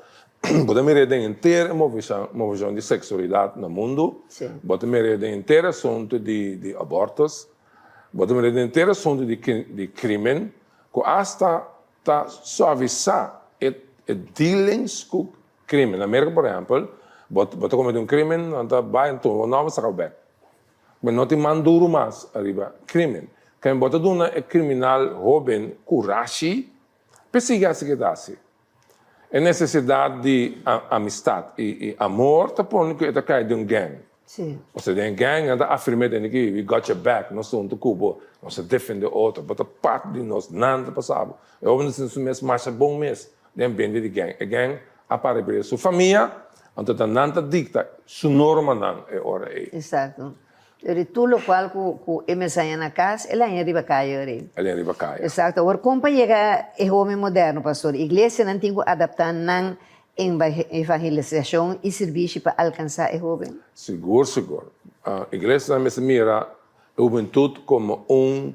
Bo ta mira den henter e movishon di seksualidat na mundu, bo ta mira den henter asuntu di di abortus, bo ta mira den henter asuntu di di krimen ku asta ta suavisá e e dealings ku krimen. Na Merka por ehèmpel, bo bo ta komete un krimen, nan ta bai nan tuma bo nòmber saka bo bèk. Bo no tin man duru mas ariba crimen. Ken bo ta duna e criminal hoben curashi p'e sigui haci ke ta haci? E necesidad di amistad y amor ta pone cu e ta cay den un gang. Pasobra den e gang nan ta afirma den ki we got your back, nos ta hunto cu bo, nos ta defende otro, bo ta parti di nos, nan ta pasa bo. E hoben ta sinti su mes masha bon mes den ambiente di gang. E gang A para bira su famia, anto ta nan ta dikta su normanan e ora ei. Exacto. Eri tur locual cu cu e mes haña na cas, el haña riba caya ori. El haña riba caya. Exacto. Awor con pa yega e hoben moderno, pastor? Iglesianan tin cu adapta nan evangelisacion y sirbishi pa alcansa e hoben? Sigur, sigur. Iglesianan mester mira e hubentud como un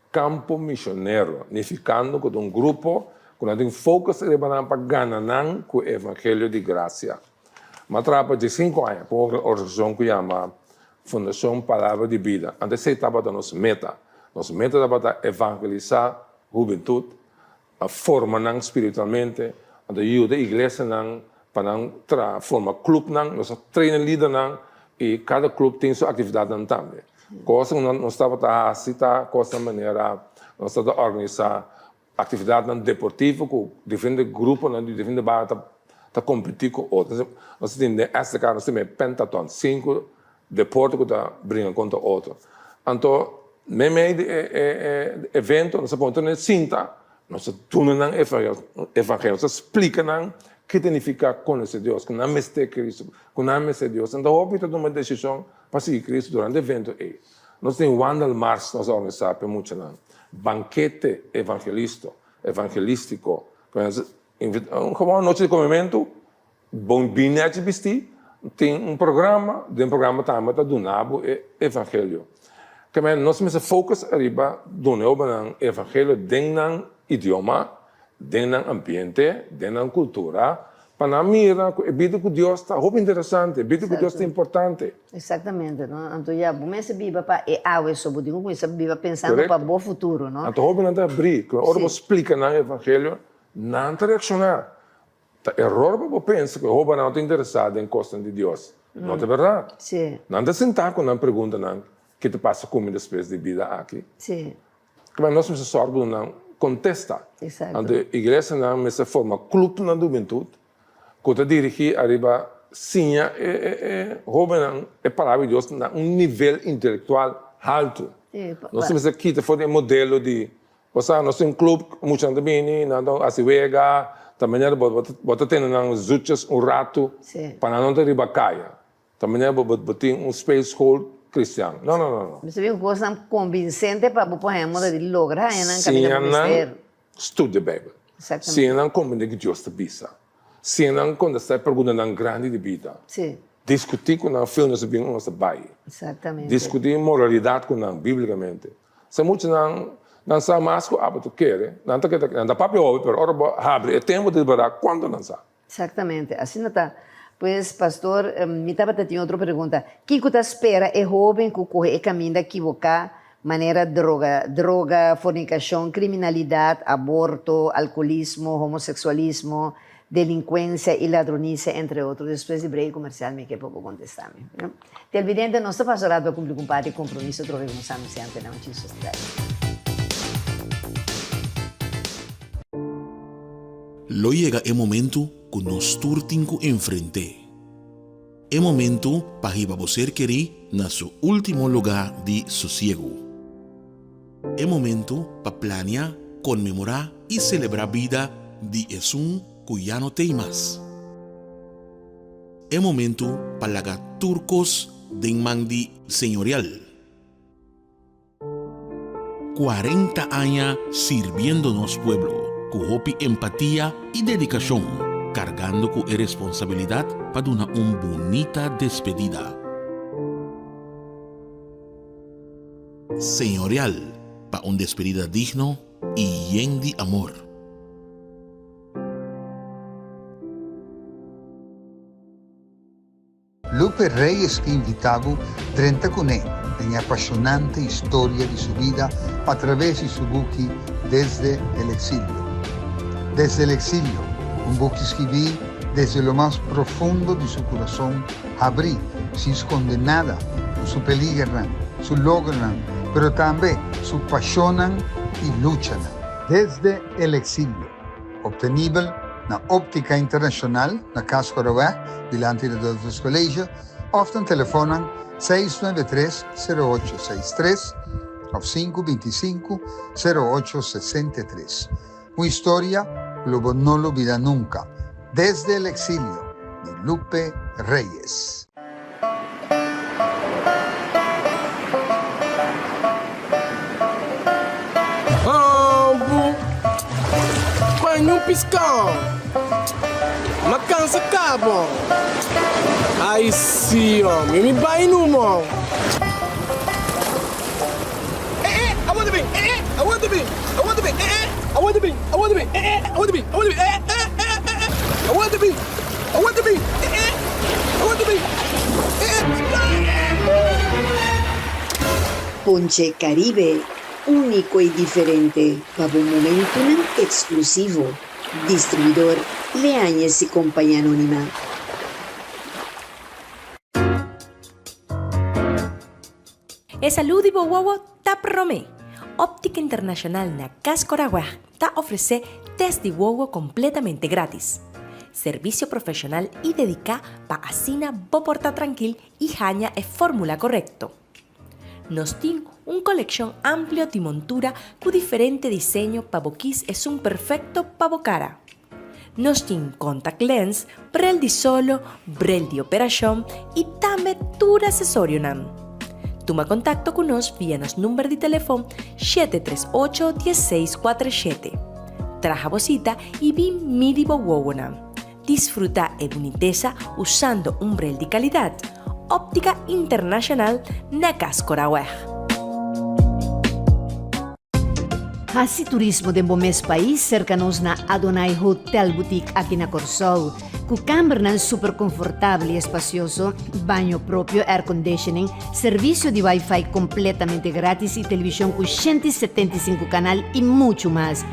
Kampo misionero, nifikando ku ta un grupo ku nan tin focus riba nan pa gana nan ku e evangelio di grasia. Mi a traha pa diesinku aña ku un organisashon ku yama Fundashon Palabra di Bida. Anto esei tabata nos meta. Nos meta tabata evangelisá hubentut, forma nan spiritualmente, anto yuda iglesianan pa nan traha, forma clubnan, nos a traina lidernan i kada club tin su aktividatnan tambe. Kos ku nos tabata hasi ta kosnan manera nos tabata organisá aktividatnan deportivo ku diferente gruponan di diferente bario ta ta kompetí ku otro. Nos tin den SDK nos tin e pentaton, sinku deporte ku ta bringa kontra otro. Anto meimei di e evento nos a pone tur nan sinta, nos a duna nan evangelio, nos a splika nan. Ki ta nifiká konosé Dios, ku nan mester Kristu, ku nan mester Dios. Anto hopi ta tuma desishon pa sigui Kristu durante e evento ei. Nos tin wandelmars nos a organisá pa e muchanan, bankete evangelisto, evangelístiko, un nochi di komementu, bon bin nèchi bistí, tin un programa, den programa tambe ta duna bo e evangelio. Kemey nos mester focus ariba duna e obranan evangelio den nan idioma, den nan ambiente, den nan kultura, pa nan mira ku e bida ku Dios ta hopi interesante, e bida ku Dios ta importante. Exactamente, no? Anto ya bo mester biba pa e awe so, bo tin ku kuminsa biba pensando pa bo futuro, no? Anto hopinan ta abrí, ku ora bo splika nan e evangelio, nan ta reakshoná. Ta eror pa bo pensa ku e hobennan no ta interesá den kosnan di Dios. No ta bèrdat. Nan ta sintá ku nan preguntanan, Ke ta pasa ku mi despues di bida aki? Kaba nos mester sòru pa duna nan kontesta. Anto e iglesianan mester forma klupnan di hubentut ku ta dirigí ariba siña e hobennan e Palabra di Dios na un nivel intelektual haltu. Nos mester kita for di e modelo di Bo sa, nos tin un club, muchanan ta bini, nan ta hasi wega, ta manera bo bo ta tene nan zoetjes un ratu pa nan no ta riba kaya. Ta manera bo bo tin un speelschool cristian. No, no, no, no. Mester bin ku kosnan konvinsente pa bo por haña moda di logra haña nan kaminda bo Siña nan mester. studia Bijbel. Siña nan komprende ke Dios ta bisa. Siña nan kontestá e preguntanan grandi di bida. Diskutí ku nan fen nos ta bin o nos ta bai. Diskutí moralidat ku nan bíblikamente. Sa muchanan nan sa mas ku abo ta kere. Nan ta keda, nan ta papia hopi, pero ora bo habri e tempu ta ripará kuantu nan sa. Exactamente, asina ta. Pues, pastor, mi tabata tin otro pregunta. Kiko ta spera e hoben ku kohe e kaminda kiboká, manera droga, droga, fornikashon, kriminalidat, aborto, alkolismo, homoseksualismo, delinkuensia i ladronisia, entre otro? Despues di break komersial mi ke pa bo kontestá mi. Televidente, nos ta pasa rato pa kumpli ku un parti di kompromiso atrobe ku nos a anunsiá ante nan un chin sostegá. Lo yega e momentu ku nos tur tin ku enfrent'é. E momentu pa hiba bo ser kerí na su último lugá di sosiegu. E momentu pa plania, konmemorá i selebrá bida di esun ku ya no t'ei mas. E momentu pa laga tur kos den man di Señorial. 40 aña sirbiendo nos pueblo ku hopi empatia i dedikashon, kargando ku e responsabilidat pa duna un bunita despedida. Señorial pa un despedida digno i yen di amor. Lupe Reyes ke invitá bo drenta kuné den e apashonante historia di su bida a traves di su buki Desde el exilio. Desde el exilio, un buki skibí desde lo mas profundo di su kurason habrí, sin skonde nada, ku su peligernan, su logronan, pero tambe su pashonnan i luchanan. Desde el exilio. Obtenibel na Optica Internacional na Cas Coroweg, dilanti di Adultus College, of na telefonnan 693 0863 of 525 0863. Un historia cu lo bo no lubida nunca. Desde el exilio, di Lupe Reyes. Ambu Paña un piskon Ma kansa kabo Ai si omi mi bai numo. Eh eh awor ta bin eh eh awor ta bin awor ta bin eh eh awor ta bin awor ta bin eh eh awor ta bin awor ta bin eh eh eh eh eh awor ta bin awor ta bin eh eh awor ta bin eh eh. Ponche Caribe, úniko i diferente pa bo momentunan eksklusivo. Distribuidor Leañez y Compañía Anónima. E salú di bo wowo ta promé! Óptica Internacional na Cas Coragua ta ofresé test di wowo kompletamente grátis. Servisio profeshonal i dediká pa asina bo por ta trankil i haña e fórmula korekto. Nos tin un kolekshon amplio di montura ku diferente diseño pa bo kis esun perfekto pa bo kara. Nos tin contact lens, bril di solo, bril di operacion y tambe tur accesorionan. Tuma contacto cu nos via nos number di telefon 738 1647. Traha bo cita y bin midi bo wowonan. Disfruta e bunitesa usando un bril di calidad. Optica Internacional na Cas Coraweg. Hasi turismo den bo mes pais serka nos na Adonai Hotel Boutique aki na Kòrsou. Ku kambernan super konfortabel i espasioso, baño propio, airconditioning, servisio di wifi kompletamente gratis i televishon ku 175 kanal i muchu mas.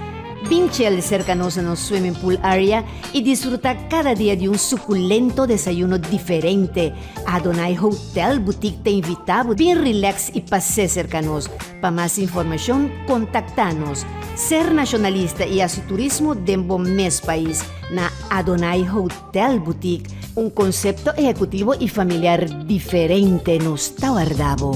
Bin chel serka nos na nos swimming pool area i disfrutá kada dia di un sukulento desayuno diferente. Adonai Hotel Boutique ta invitá bo bin relax i pas'é serka nos. Pa mas informashon kontaktá nos. Ser nashonalista i hasi turismo den bo mes pais na Adonai Hotel Boutique, un konsepto ehekutivo i familiar diferente nos ta warda bo.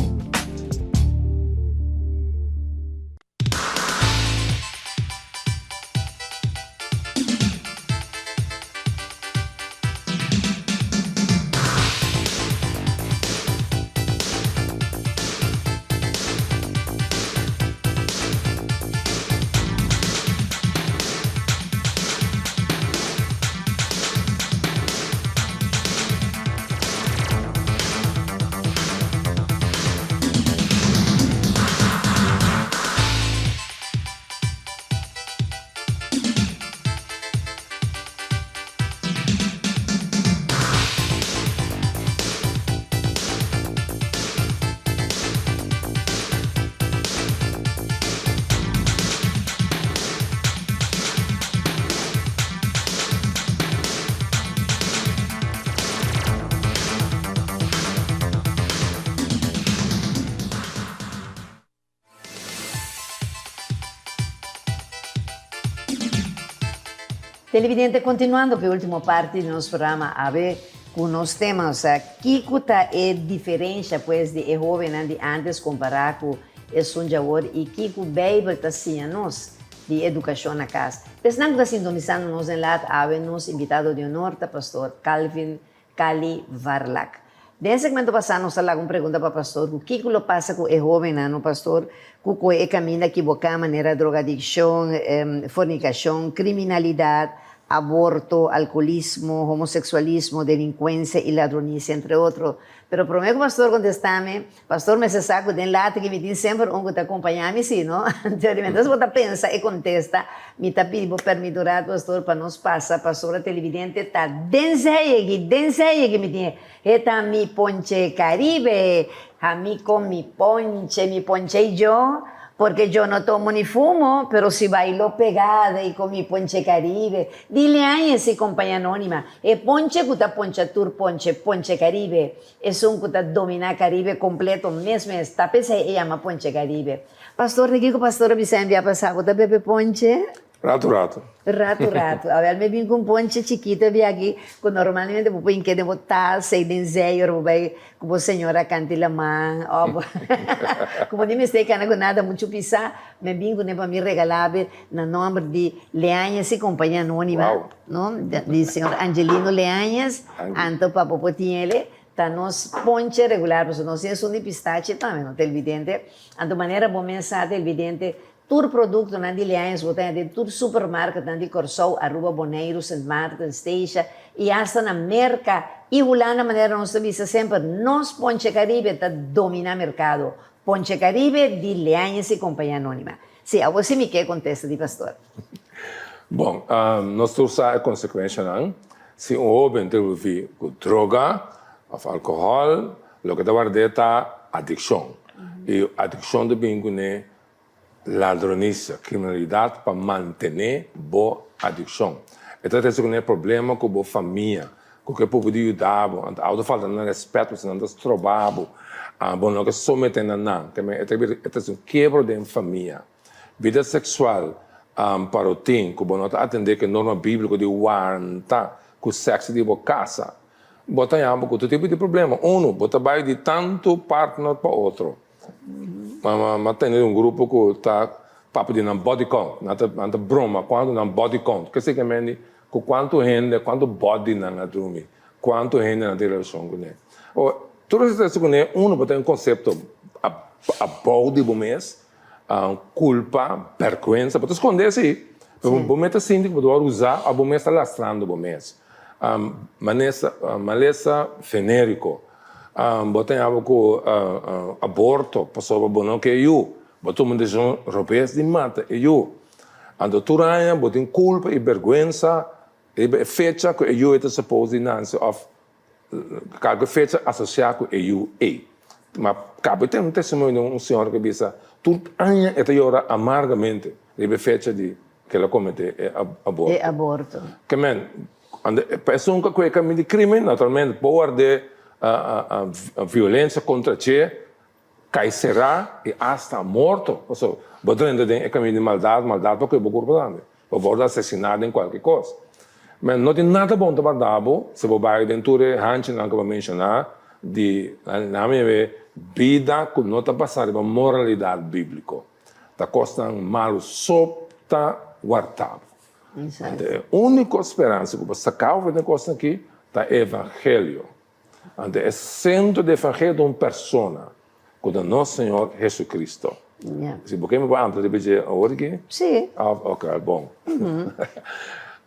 Televidente, continuando cu e ultimo parti di nos programa awe cu nos tema, osea, kico ta e diferencia pues di e hobennan di antes compara cu esun djawor y kico Bijbel ta siña nos di educacion na cas. Esnan cu ta sintonisando nos den laat awe nos invitado di honor ta Pastor Calvin Cali Varlack. Den e segmento pasá nos a laga un pregunta pa pastor ku kiko lo pasa ku e hóbennan no pastor ku koe e kaminda kiboká manera drogadikshon, fornikashon, kriminalidat, aborto, alkolismo, homoseksualismo, delinkuensia i ladronisia entre otro. Pero promé ku pastor kontestá mi, Pastor mester sa ku den lata ki mi tin semper un ku ta kompañá mi si no? Entonces bo ta pensa e kontesta, mi ta pidi bo permit un rat pastor pa nos pasa pasobra televidente ta den zeyegi, den zeyegi mi tin e ta mi ponche caribe, a mi con mi ponche, mi ponche y yo, porque yo no tomo ni fumo, pero si bailo pegada y con mi ponche caribe, dile aña si compañía anónima, e ponche ku ta poncha tur ponche, ponche caribe. Esun ku ta dominá Karibe kompleto mes mes ta p'esei e yama Ponche Karibe. Pastor di kiko pastor a bisa en bia pasá bo ta bebe ponche? Ratu ratu. Ratu ratu. Awel mi bin ku un ponche chikito e bia aki ku normalmente bo por hink'é den bo tas ei den zei ora bo bai ku bo señora kant'i laman òf bo ku bo ni mester kana ku nada muchu pisá mi bin kuné pa mi regalá bo na nòmber di Leañez i Compañía Anónima. Wow. No, di señor Angelino Leañez, anto pa bo por tin ele, ta nos ponche regular, pasobra nos tin esun di pistache tambe, no televidente. Anto manera bo mes sa, televidente, tur productonan di Leañez bo ta haña den tur supermarketnan di Kòrsou, Aruba, Boneiru, Sint Maarten, Statia i asta na Merka i Hulanda, manera nos ta bisa semper, nos Ponche Caribe ta domina merkado. Ponche Caribe di Leañez i Compañía Anónima. Sí, awor sí mi ke kontesta di pastor. Bon, nos tur sa e konsekuenshanan. Si un hóben ta viví ku droga òf alkohòl, loke ta ward'é ta adikshon. I adikshon ta bin kuné ladronisia, kriminalidat pa mantené bo adikshon. E ta trese kuné problema ku bo famia, ku ke por pudi yuda bo. Anto abo ta falta nan rèspèt pasobra nan ta stroba bo. Bo no ke someté na nan. E ta trese un kebro den famia. Bida seksual pa rutin ku bo no ta atendé ku e norma bíbliko di wanta ku sèkso di bo kasa, bo ta haña bo ku tur tipo di problema. Unu, bo ta bai di tantu partner pa otro. Mi a tende di un grupo ku ta papia di nan body count. Nan ta broma kuantu nan body count. Ke significa? Ku kuantu hende, kuantu bòdi nan a drumi, kuantu hende nan tin relashon kuné. Awor, tur esei ta hasi kuné, unu, bo ta un konsepto abou di bo mes, kulpa, bèrgwensa, bo ta skondé si, pero bo mes ta sinti ku bo ta wòrdu usá òf bo mes ta lastrando bo mes. Malesa, malesa venériko, bo ta yama ku aborto pasobra bo no ke yu, bo tuma un desishon robes di mata e yu. Anto tur aña bo tin kulpa i bèrgwensa riba e fecha ku e yu ei ta suppose di nanse òf kalke fecha asosiá ku e yu ei. Ma kaba ten un testimonio di un señora ku a bisa tur aña e ta yora amargamente riba e fecha di ku el a kometé e aborto. E aborto. Ke men, pa esun ku a kohe kaminda di krimen naturalmente por ward'é violensia kontra dje. Kai será i asta morto, pasobra bo drenta den e kaminda di maldat, maldat pa kohe bo kurpa tambe. Bo wòrdu asesiná den kualke kos. Men no tin nada bon ta warda bo si bo bai den tur e hanchinan ku bo menshoná di nan mi yam'é bida ku no ta basá riba moralidat bíbliko. Ta kosnan malu so ta warda bo. Anto e úniko speransa ku bo saka for den kosnan aki ta evangelio. Anto e sentro di evangelio ta un persona, ku ta nos Señor Jesucristo. Si bo ke mi por amplia riba dje awor aki? Si. Ok, bon.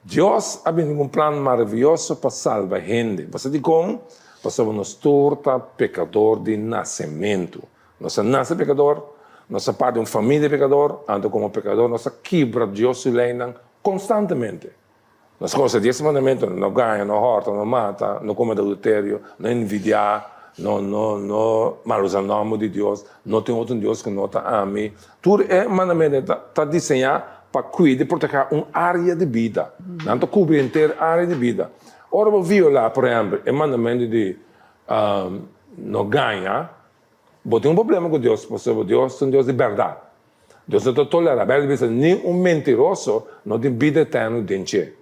Dios a bini ku un plan maravioso pa salba hende. Bo sa dikon? Pasobra nos tur ta pekador di nasementu. Nos a nase pekador, nos a parti di un famia di pekador, anto komo pekador nos a kibra Dios su leinan konstantemente. Nos konoce dies mandamentonan, no gaña, no horta, no mata, no comete adulterio, no envidia, no no no mal usa nomber di Dios, no tin otro dios cu no ta ami. Tur e mandamentonan ta ta diseña pa cuida y proteha un area di bida. Nan ta cubri henter area di bida. Ora bo viola, por ehempel, e mandamento di no gaña, Bo tin un problema ku Dios pasobra Dios ta un Dios di bèrdat. Dios no ta tolerá, Beibel ta bisa, ni un mentiroso no tin bida eterno den dje.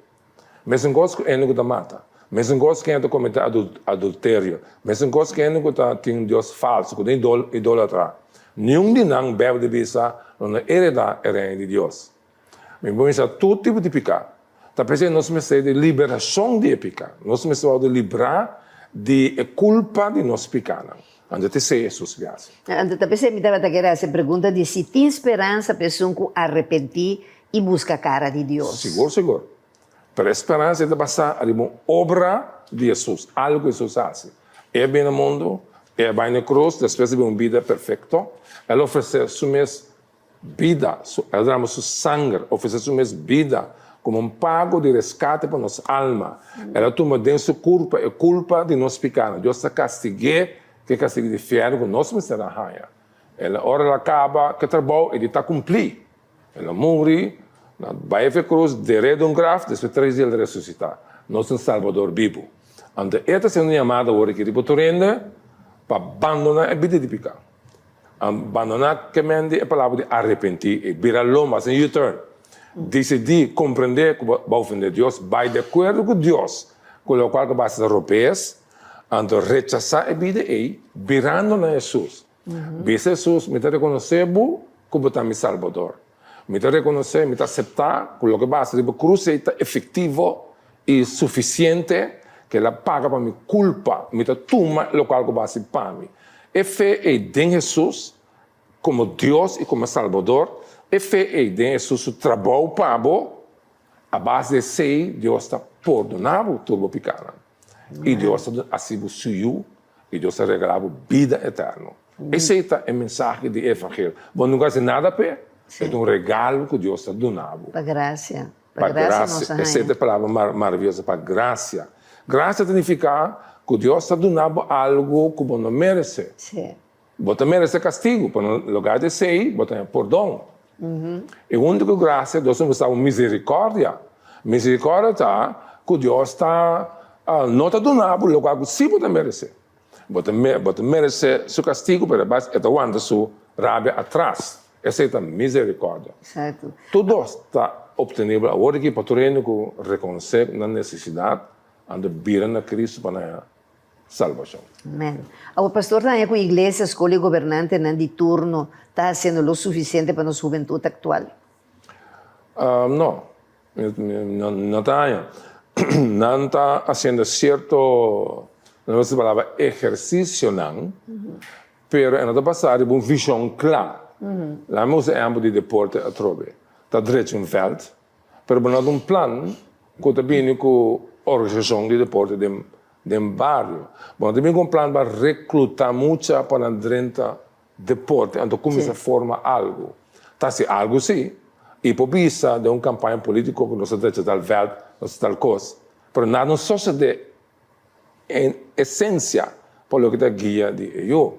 Mesun kos ku hende ku ta mata, mesun kos ku hende ta kometé adulterio, mesun kos ku hende ku ta tin un dios falsu, ku ta idolatrá. Niun di nan, Beibel ta bisa, lo no heredá e Reino di Dios. Mi por bisa tur tipo di piká. Ta p'esei nos mester di liberashon di e piká. Nos mester wòrdu librá di e kulpa di nos pikánan. Anto ta esei Hesus ke hasi. Anto ta p'esei mi tabata kere hasi e pregunta di si tin speransa pa esun ku arepentí i buska kara di Dios. Sigur, sigur. Pero e speransa ei ta basá riba un obra di Hesus, algu ku Hesus hasi. E a bini na mundu, e a bai na e krus, despues a bini un bida perfekto. El a ofresé su mes Bida, su, El drama su sanger, ofresé su mes bida komo un pago di reskate pa nos alma. El a tuma den su kurpa e kulpa di nos pikánan. Dios ta kastig'é ku e kastigu di fièrnu ku nos mester a haña. El a, ora el a kaba ku e trabou, e di ta kumplí. El a muri, na bai efe krus, der'é den un graf, despues tres dia el a resusitá. Nos tin Salbador bibu. Anto e ta hasiendo un yamada awor aki riba tur hende pa bandoná e bida di piká. Bandoná ke men di e palabra di arepentí i bira lomba, hasi un U-turn. Disidí, komprendé ku bo a ofendé Dios, bai di akuerdo ku Dios ku lokual ku bo a hasi ta robes, anto rechasá e bida ei birando na Hesus. Bisa Hesus, Mi ta rekonosé bo ku bo ta mi Salbador. Mi ta rekonosé, mi ta aseptá ku loke bo a hasi riba krus ei ta efektivo i sufisiente, ku el a paga pa mi kulpa. Mi ta tuma lokual ku bo a hasi pa mi. E fe ei den Hesus komo Dios i komo Salbador, e fe ei den Hesus su trabou pa bo, a base di esei Dios ta pordoná bo tur bo pikánan. I Dios ta hasi bo su yu i Dios ta regalá bo bida eterno. Esei ta e mensahe di e evangelio. Bo nunka hasi nada p'e, e ta un regalo ku Dios ta duna bo. Pa grasia. Pa grasia, esei ta e palabra maravioso, pa grasia. Grasia ta nifiká ku Dios ta duna bo algu ku bo no meresé. Bo ta meresé kastigu, pero na lugar di esei bo ta haña pordon. I huntu ku grasia Dios ta mustra bo miserikòrdia. Miserikòrdia ta ku Dios ta no ta duna bo lokual ku sí bo ta meresé. Bo ta bo ta meresé su kastigu, pero e ta wanta su rabia atras. Esei ta miserikòrdia. Tur dos ta optenibel awor aki pa tur hende ku rekonosé nan nesesidat anto bira na Kristu pa nan haña salbashon. Amen. Awor pastor ta haña ku iglesia, skol i gobernantenan di turno ta hasiendo lo sufisiente pa nos hubentut aktual? No. Mi no ta haña. Nan ta hasiendo sierto, nan usa e palabra ehersisionan, pero e no ta basá riba un vishon kla. Laat mi usa e ehèmpel di deporte atrobe. Ta drecha un vèlt, pero bo no ta un plan ku ta bini ku organisashon di deporte den den bario. Bo no ta bini ku un plan pa reklutá mucha pa nan drenta deporte, anto kuminsá forma algu. Ta hasi algu sí, i por bisa den un kampaña polítiko ku nos ta drecha tal vèlt, nos ta tal kos, pero nada no sosodé en esensia pa loke ta guia di e yu.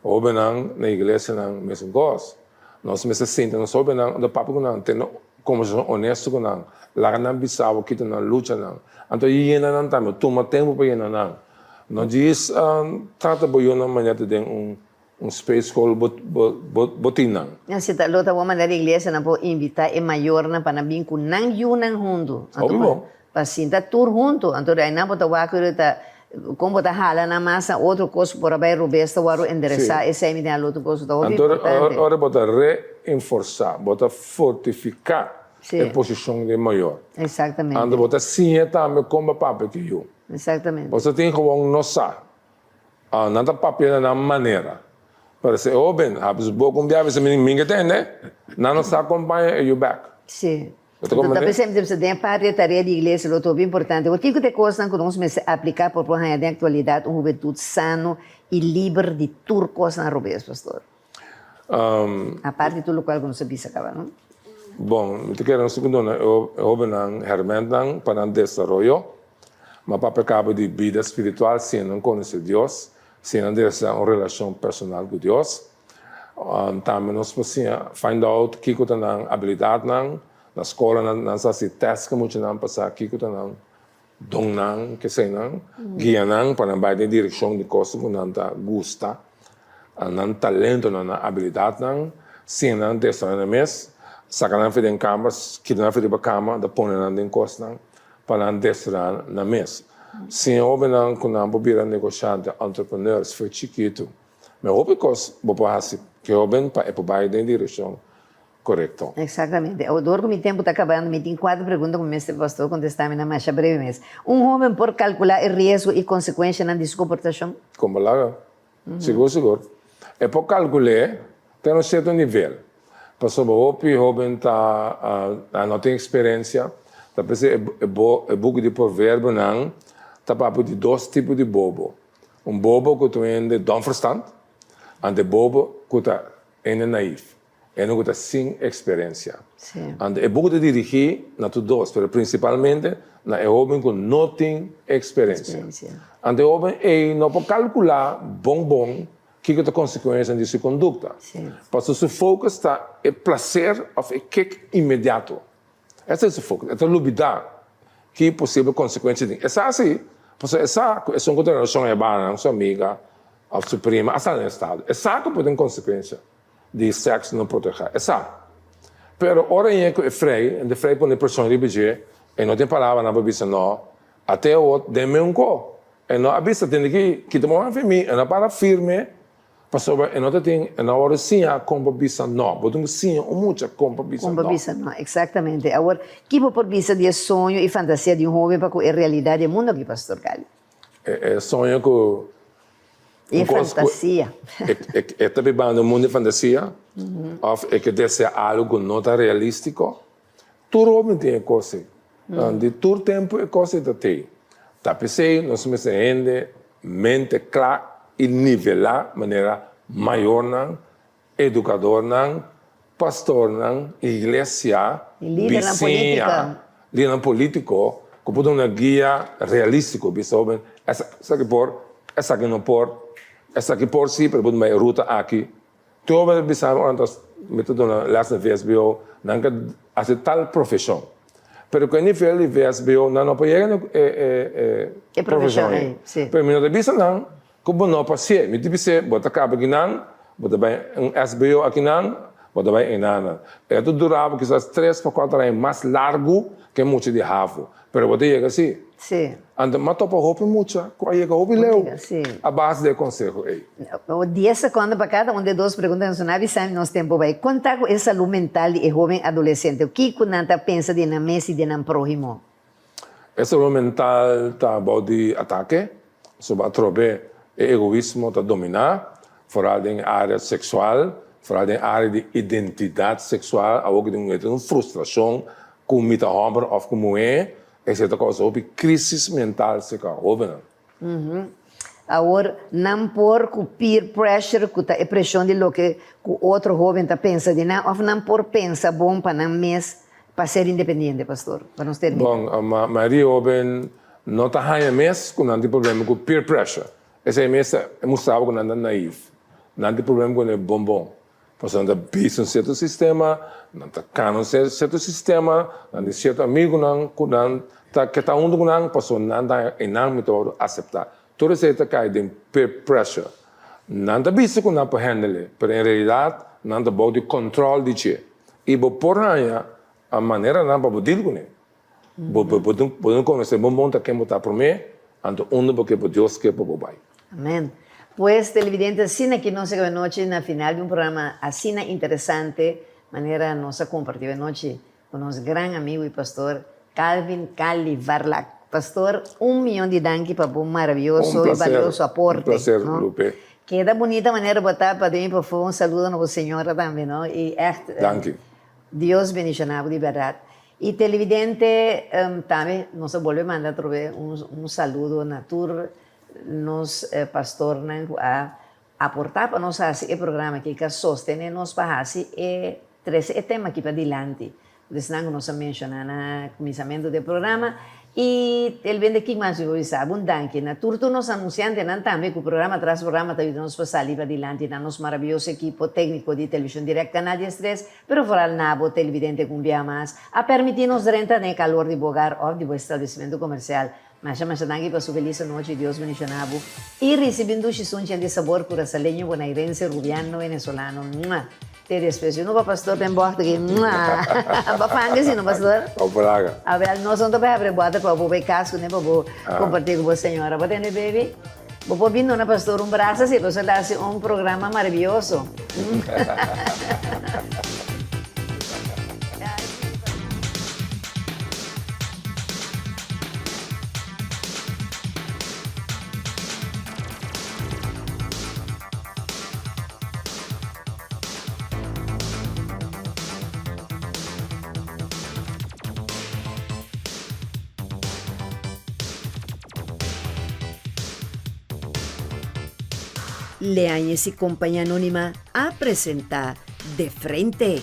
Hóbennan na iglesianan mesun kos. Nos mester sinta nos hóbennan anto papia ku nan, tene kombersashon onesto ku nan, laga nan bisa bo kita nan luchanan. Anto yena nan tambe, tuma tempu pa yena nan. No djis trata bo yunan manera ta den un Un space school bo bo bo tin nan. Así ta lo ta bon manera di iglesianan por invita e mayornan pa nan bin cu nan yunan hunto. Anto Hopi bon. pa sinta tur hunto. Anto di ainan bo ta wak cu ta con bo ta hala nan mas na otro cos por a bay robes ta worde endereza. Sí. Esey mi tin al otro cos cu ta hopi Anto importante. ora bo ta reenforsa, bo ta fortifica Sí. e posicion di e mayor. Exactamente. Anto bo ta siña tambe con bo papia cu yu. Exactamente. Bo sa tin gewoon no sa. Nan ta papia na nan manera. Pero si e hoben habri su boka un bia bisa mi mi ke tende, nan no sa kompaña e yu bek. Sí. Bo ta Anto ta komprende? pensá mi ta bisa den e parti e tarea di iglesia lo ta hopi importante. Awor kiko ta e kosnan ku nos mester apliká pa por haña den aktualidat un hubentut sano i liber di tur kosnan robes, pastor? Aparte di tur lokual ku nos a bisa kaba, no? Bon, mi ta kere nos tin ku duna e hobennan hèrmèntnan pa nan desaroyo, ma papia kaba di bida spiritual sin nan konosé Dios, sin nan desaroyá un relashon personal ku Dios. Tambe nos por siña find out kiko ta nan abilidatnan. Na skola nan sa hasi tèst ku muchanan pa sa kiko ta nan Donnan keseinan, guia nan pa nan bai den direkshon di kosnan ku nan ta gusta, nan talentonan, nan abilidatnan, siña nan desaroyá nan mes, saka nan for den kamber, kita nan for riba kama, ta pone nan den kosnan pa nan desaroyá nan mes. Siña hóbennan ku nan por bira negoshante, entrepreneurs, for chikitu. Mi hopi kos bo por hasi ku e hóben pa e por bai den direkshon Korekto. Exactamente. Awor, dor ku mi tempu ta kabando, mi tin kuater pregunta ku mi mester pastor kontestá mi nan masha breve mes. Un hoben por kalkulá e riesgo i konsekuenshanan di su komportashon? Kon bo laga? Sigur, sigur. E por kalkul'é te un sierto nivel. Pasobra hopi hoben ta no tin eksperensia. Ta p'esei e buki di Proverbionan ta papia di dos tipo di bobo. Un bobo ku ta un hende don verstand, ante bobo ku ta hende naïf. Hende ku ta sin eksperensia. Anto e buki ta dirigí na tur dos, pero prinsipalmente na e hóben ku no tin eksperensia. Anto e hóben ei no por kalkulá bon bon kiko ta konsekuensianan di su kondukta, pasobra su focus ta e plaser òf e kick inmediato. Esei ta su focus. E ta lubidá ki posibel konsekuensia tin. E sa si, pasobra e sa ku esun ku ta relashon e bana, su amiga òf su prima a sta den estado. E sa ku por tin konsekuensia. di sèks no protehá. E sa. Pero ora e ku e frei, e frei pone preshon riba dje, e no tin palabranan pa bisa no. Ate awor den meun ko. E no a bisa tende ki kita bo man fi mi, e no a para firme pasobra e no ta tin, e no a wòrdu siña kon pa bisa no. Bo tin ku siña un mucha kon pa bisa Kon pa no. bisa no, eksaktamente. Awor, ki bo por bisa di e soño i fantasia di un hóben pa ku e realidat di e mundu aki, Pastor Cali? E soño ku E fantasia. E ta bibando un mundu di fantasia òf e ke desea algu ku no ta realístiko. Tur hopi tin e kos ei. Di tur tempu e kos ei ta tei. Ta p'esei nos mester hende mente kla i nivelá manera mayornan Edukadornan, pastornan, iglesia, bisiña, lidernan polítiko ku por duna guia realístiko bisa hóben esaki por, esaki no por, esaki por sí pero bo ta bai e ruta aki. Tur hóben ta bisa mi ora mi ta duna lès na VSBO nan ke hasi tal profeshon. Pero ku e nivel di VSBO nan no por yega na e profeshon ei. Pero mi no ta bisa nan Ku bo no pasié, mi ta bis'é, bo ta kaba akinan, bo ta bai un SBO akinan, bo ta bai einanan. E ta dura bo kisas tres pa kuater aña mas largu ku e mucha di havo, pero bo ta yega sí. Sí. Anto m'a topa hopi mucha ku a yega hopi leu a base di e konseho ei. Dies sekondo pa kada un di e dos pregunta nos a bisa mi nos tempu bai. Kon ta ku e salú mental di e hóben adolesente? Kiko nan ta pensa di nan mes i di nan próhimo? E salú mental ta bou di atake, pasobra atrobe e egoismo ta dominá, foral den e área seksual, foral den e área di identidat seksual. Awor ku tin un frustrashon ku mi ta hòmber òf ku muhé, esei ta kousa hopi krísis mental serka hóbennan. Awor, nan por ku peer pressure, ku ta e preshon di loke ku otro hóben ta pensa di nan, òf nan por pensa bon pa nan mes pa ser independiente, pastor? Pa nos terminá. Bon, mayoria hóben no ta haña mes ku nan tin problema ku peer pressure. Esei mes ta mustra bo ku nan ta naïf. Nan tin problema ku e bon bon. Pasobra nan ta bisti un sierto sistema, nan ta kana un sierto sistema, nan tin sierto amigunan ku nan ta ke ta huntu ku nan, pasobra nan ta haña einan mi ta wòrdu aseptá. Tur esei ta kai den peer pressure. Nan ta bisa ku nan por handle e, pero en realidat nan ta bou di kòntròl di dje. I bo por haña maneranan pa bo deal kuné. Bo bo bo no konosé bon bon ta ken bo ta promé, anto unda bo ke bo Dios ke pa bo bai. Amen. Pues televidente asina ki nos a kaba anochi na final di un programa asina interesante manera nos a comparti anochi cu nos gran amigo y pastor Calvin Cali Varlack. Pastor un miyon di danki pa bo maraviyoso Un y placer, valioso un aporte placer no. Lupe. Keda bunita manera bo ta pa den y pafó un saludo na bo señora tambe no y echt Danki. Dios bendiciona bo di berdad. Y televidente tambe nos a bolbe manda atrobe un saludo na tur nos pastornan cu a aporta pa nos haci e programa aki, cu a sostene nos pa haci e trece e tema aki padilanti. Esnan cu nos a menciona na cuminsamento di e programa. Y televidente kico mas mi por bisa? Un danki na tur tur nos anunciantenan tambe cu programa tras programa ta yuda nos pa sali padilanti na nos maraviyoso ekipo tecnico di Television Direct Canal 13. Pero foral na bo televidente cu un bia mas a permiti nos drenta den e calor di bo hogar of di bo establecimentu comercial. Masha masha danki pa su feliz anochi, Dios bendiciona bo y ricibi un dushi sunchi di sabor curasaleño, bonairense, rubiano, venezolano. Mua! Te despues. Yo no pa pastor den bocht aki. Mua! Ba fanga si no pastor? Ba praga. Awel nos no ta bay habri boter pa bo bay cas cune pa bo comparti cu bo señora. Bo tende baby? Bo por bin duna pastor un brasa si pasobra ta hasi un programa maravioso. Leañez y Compañía Anónima a presenta De Frente.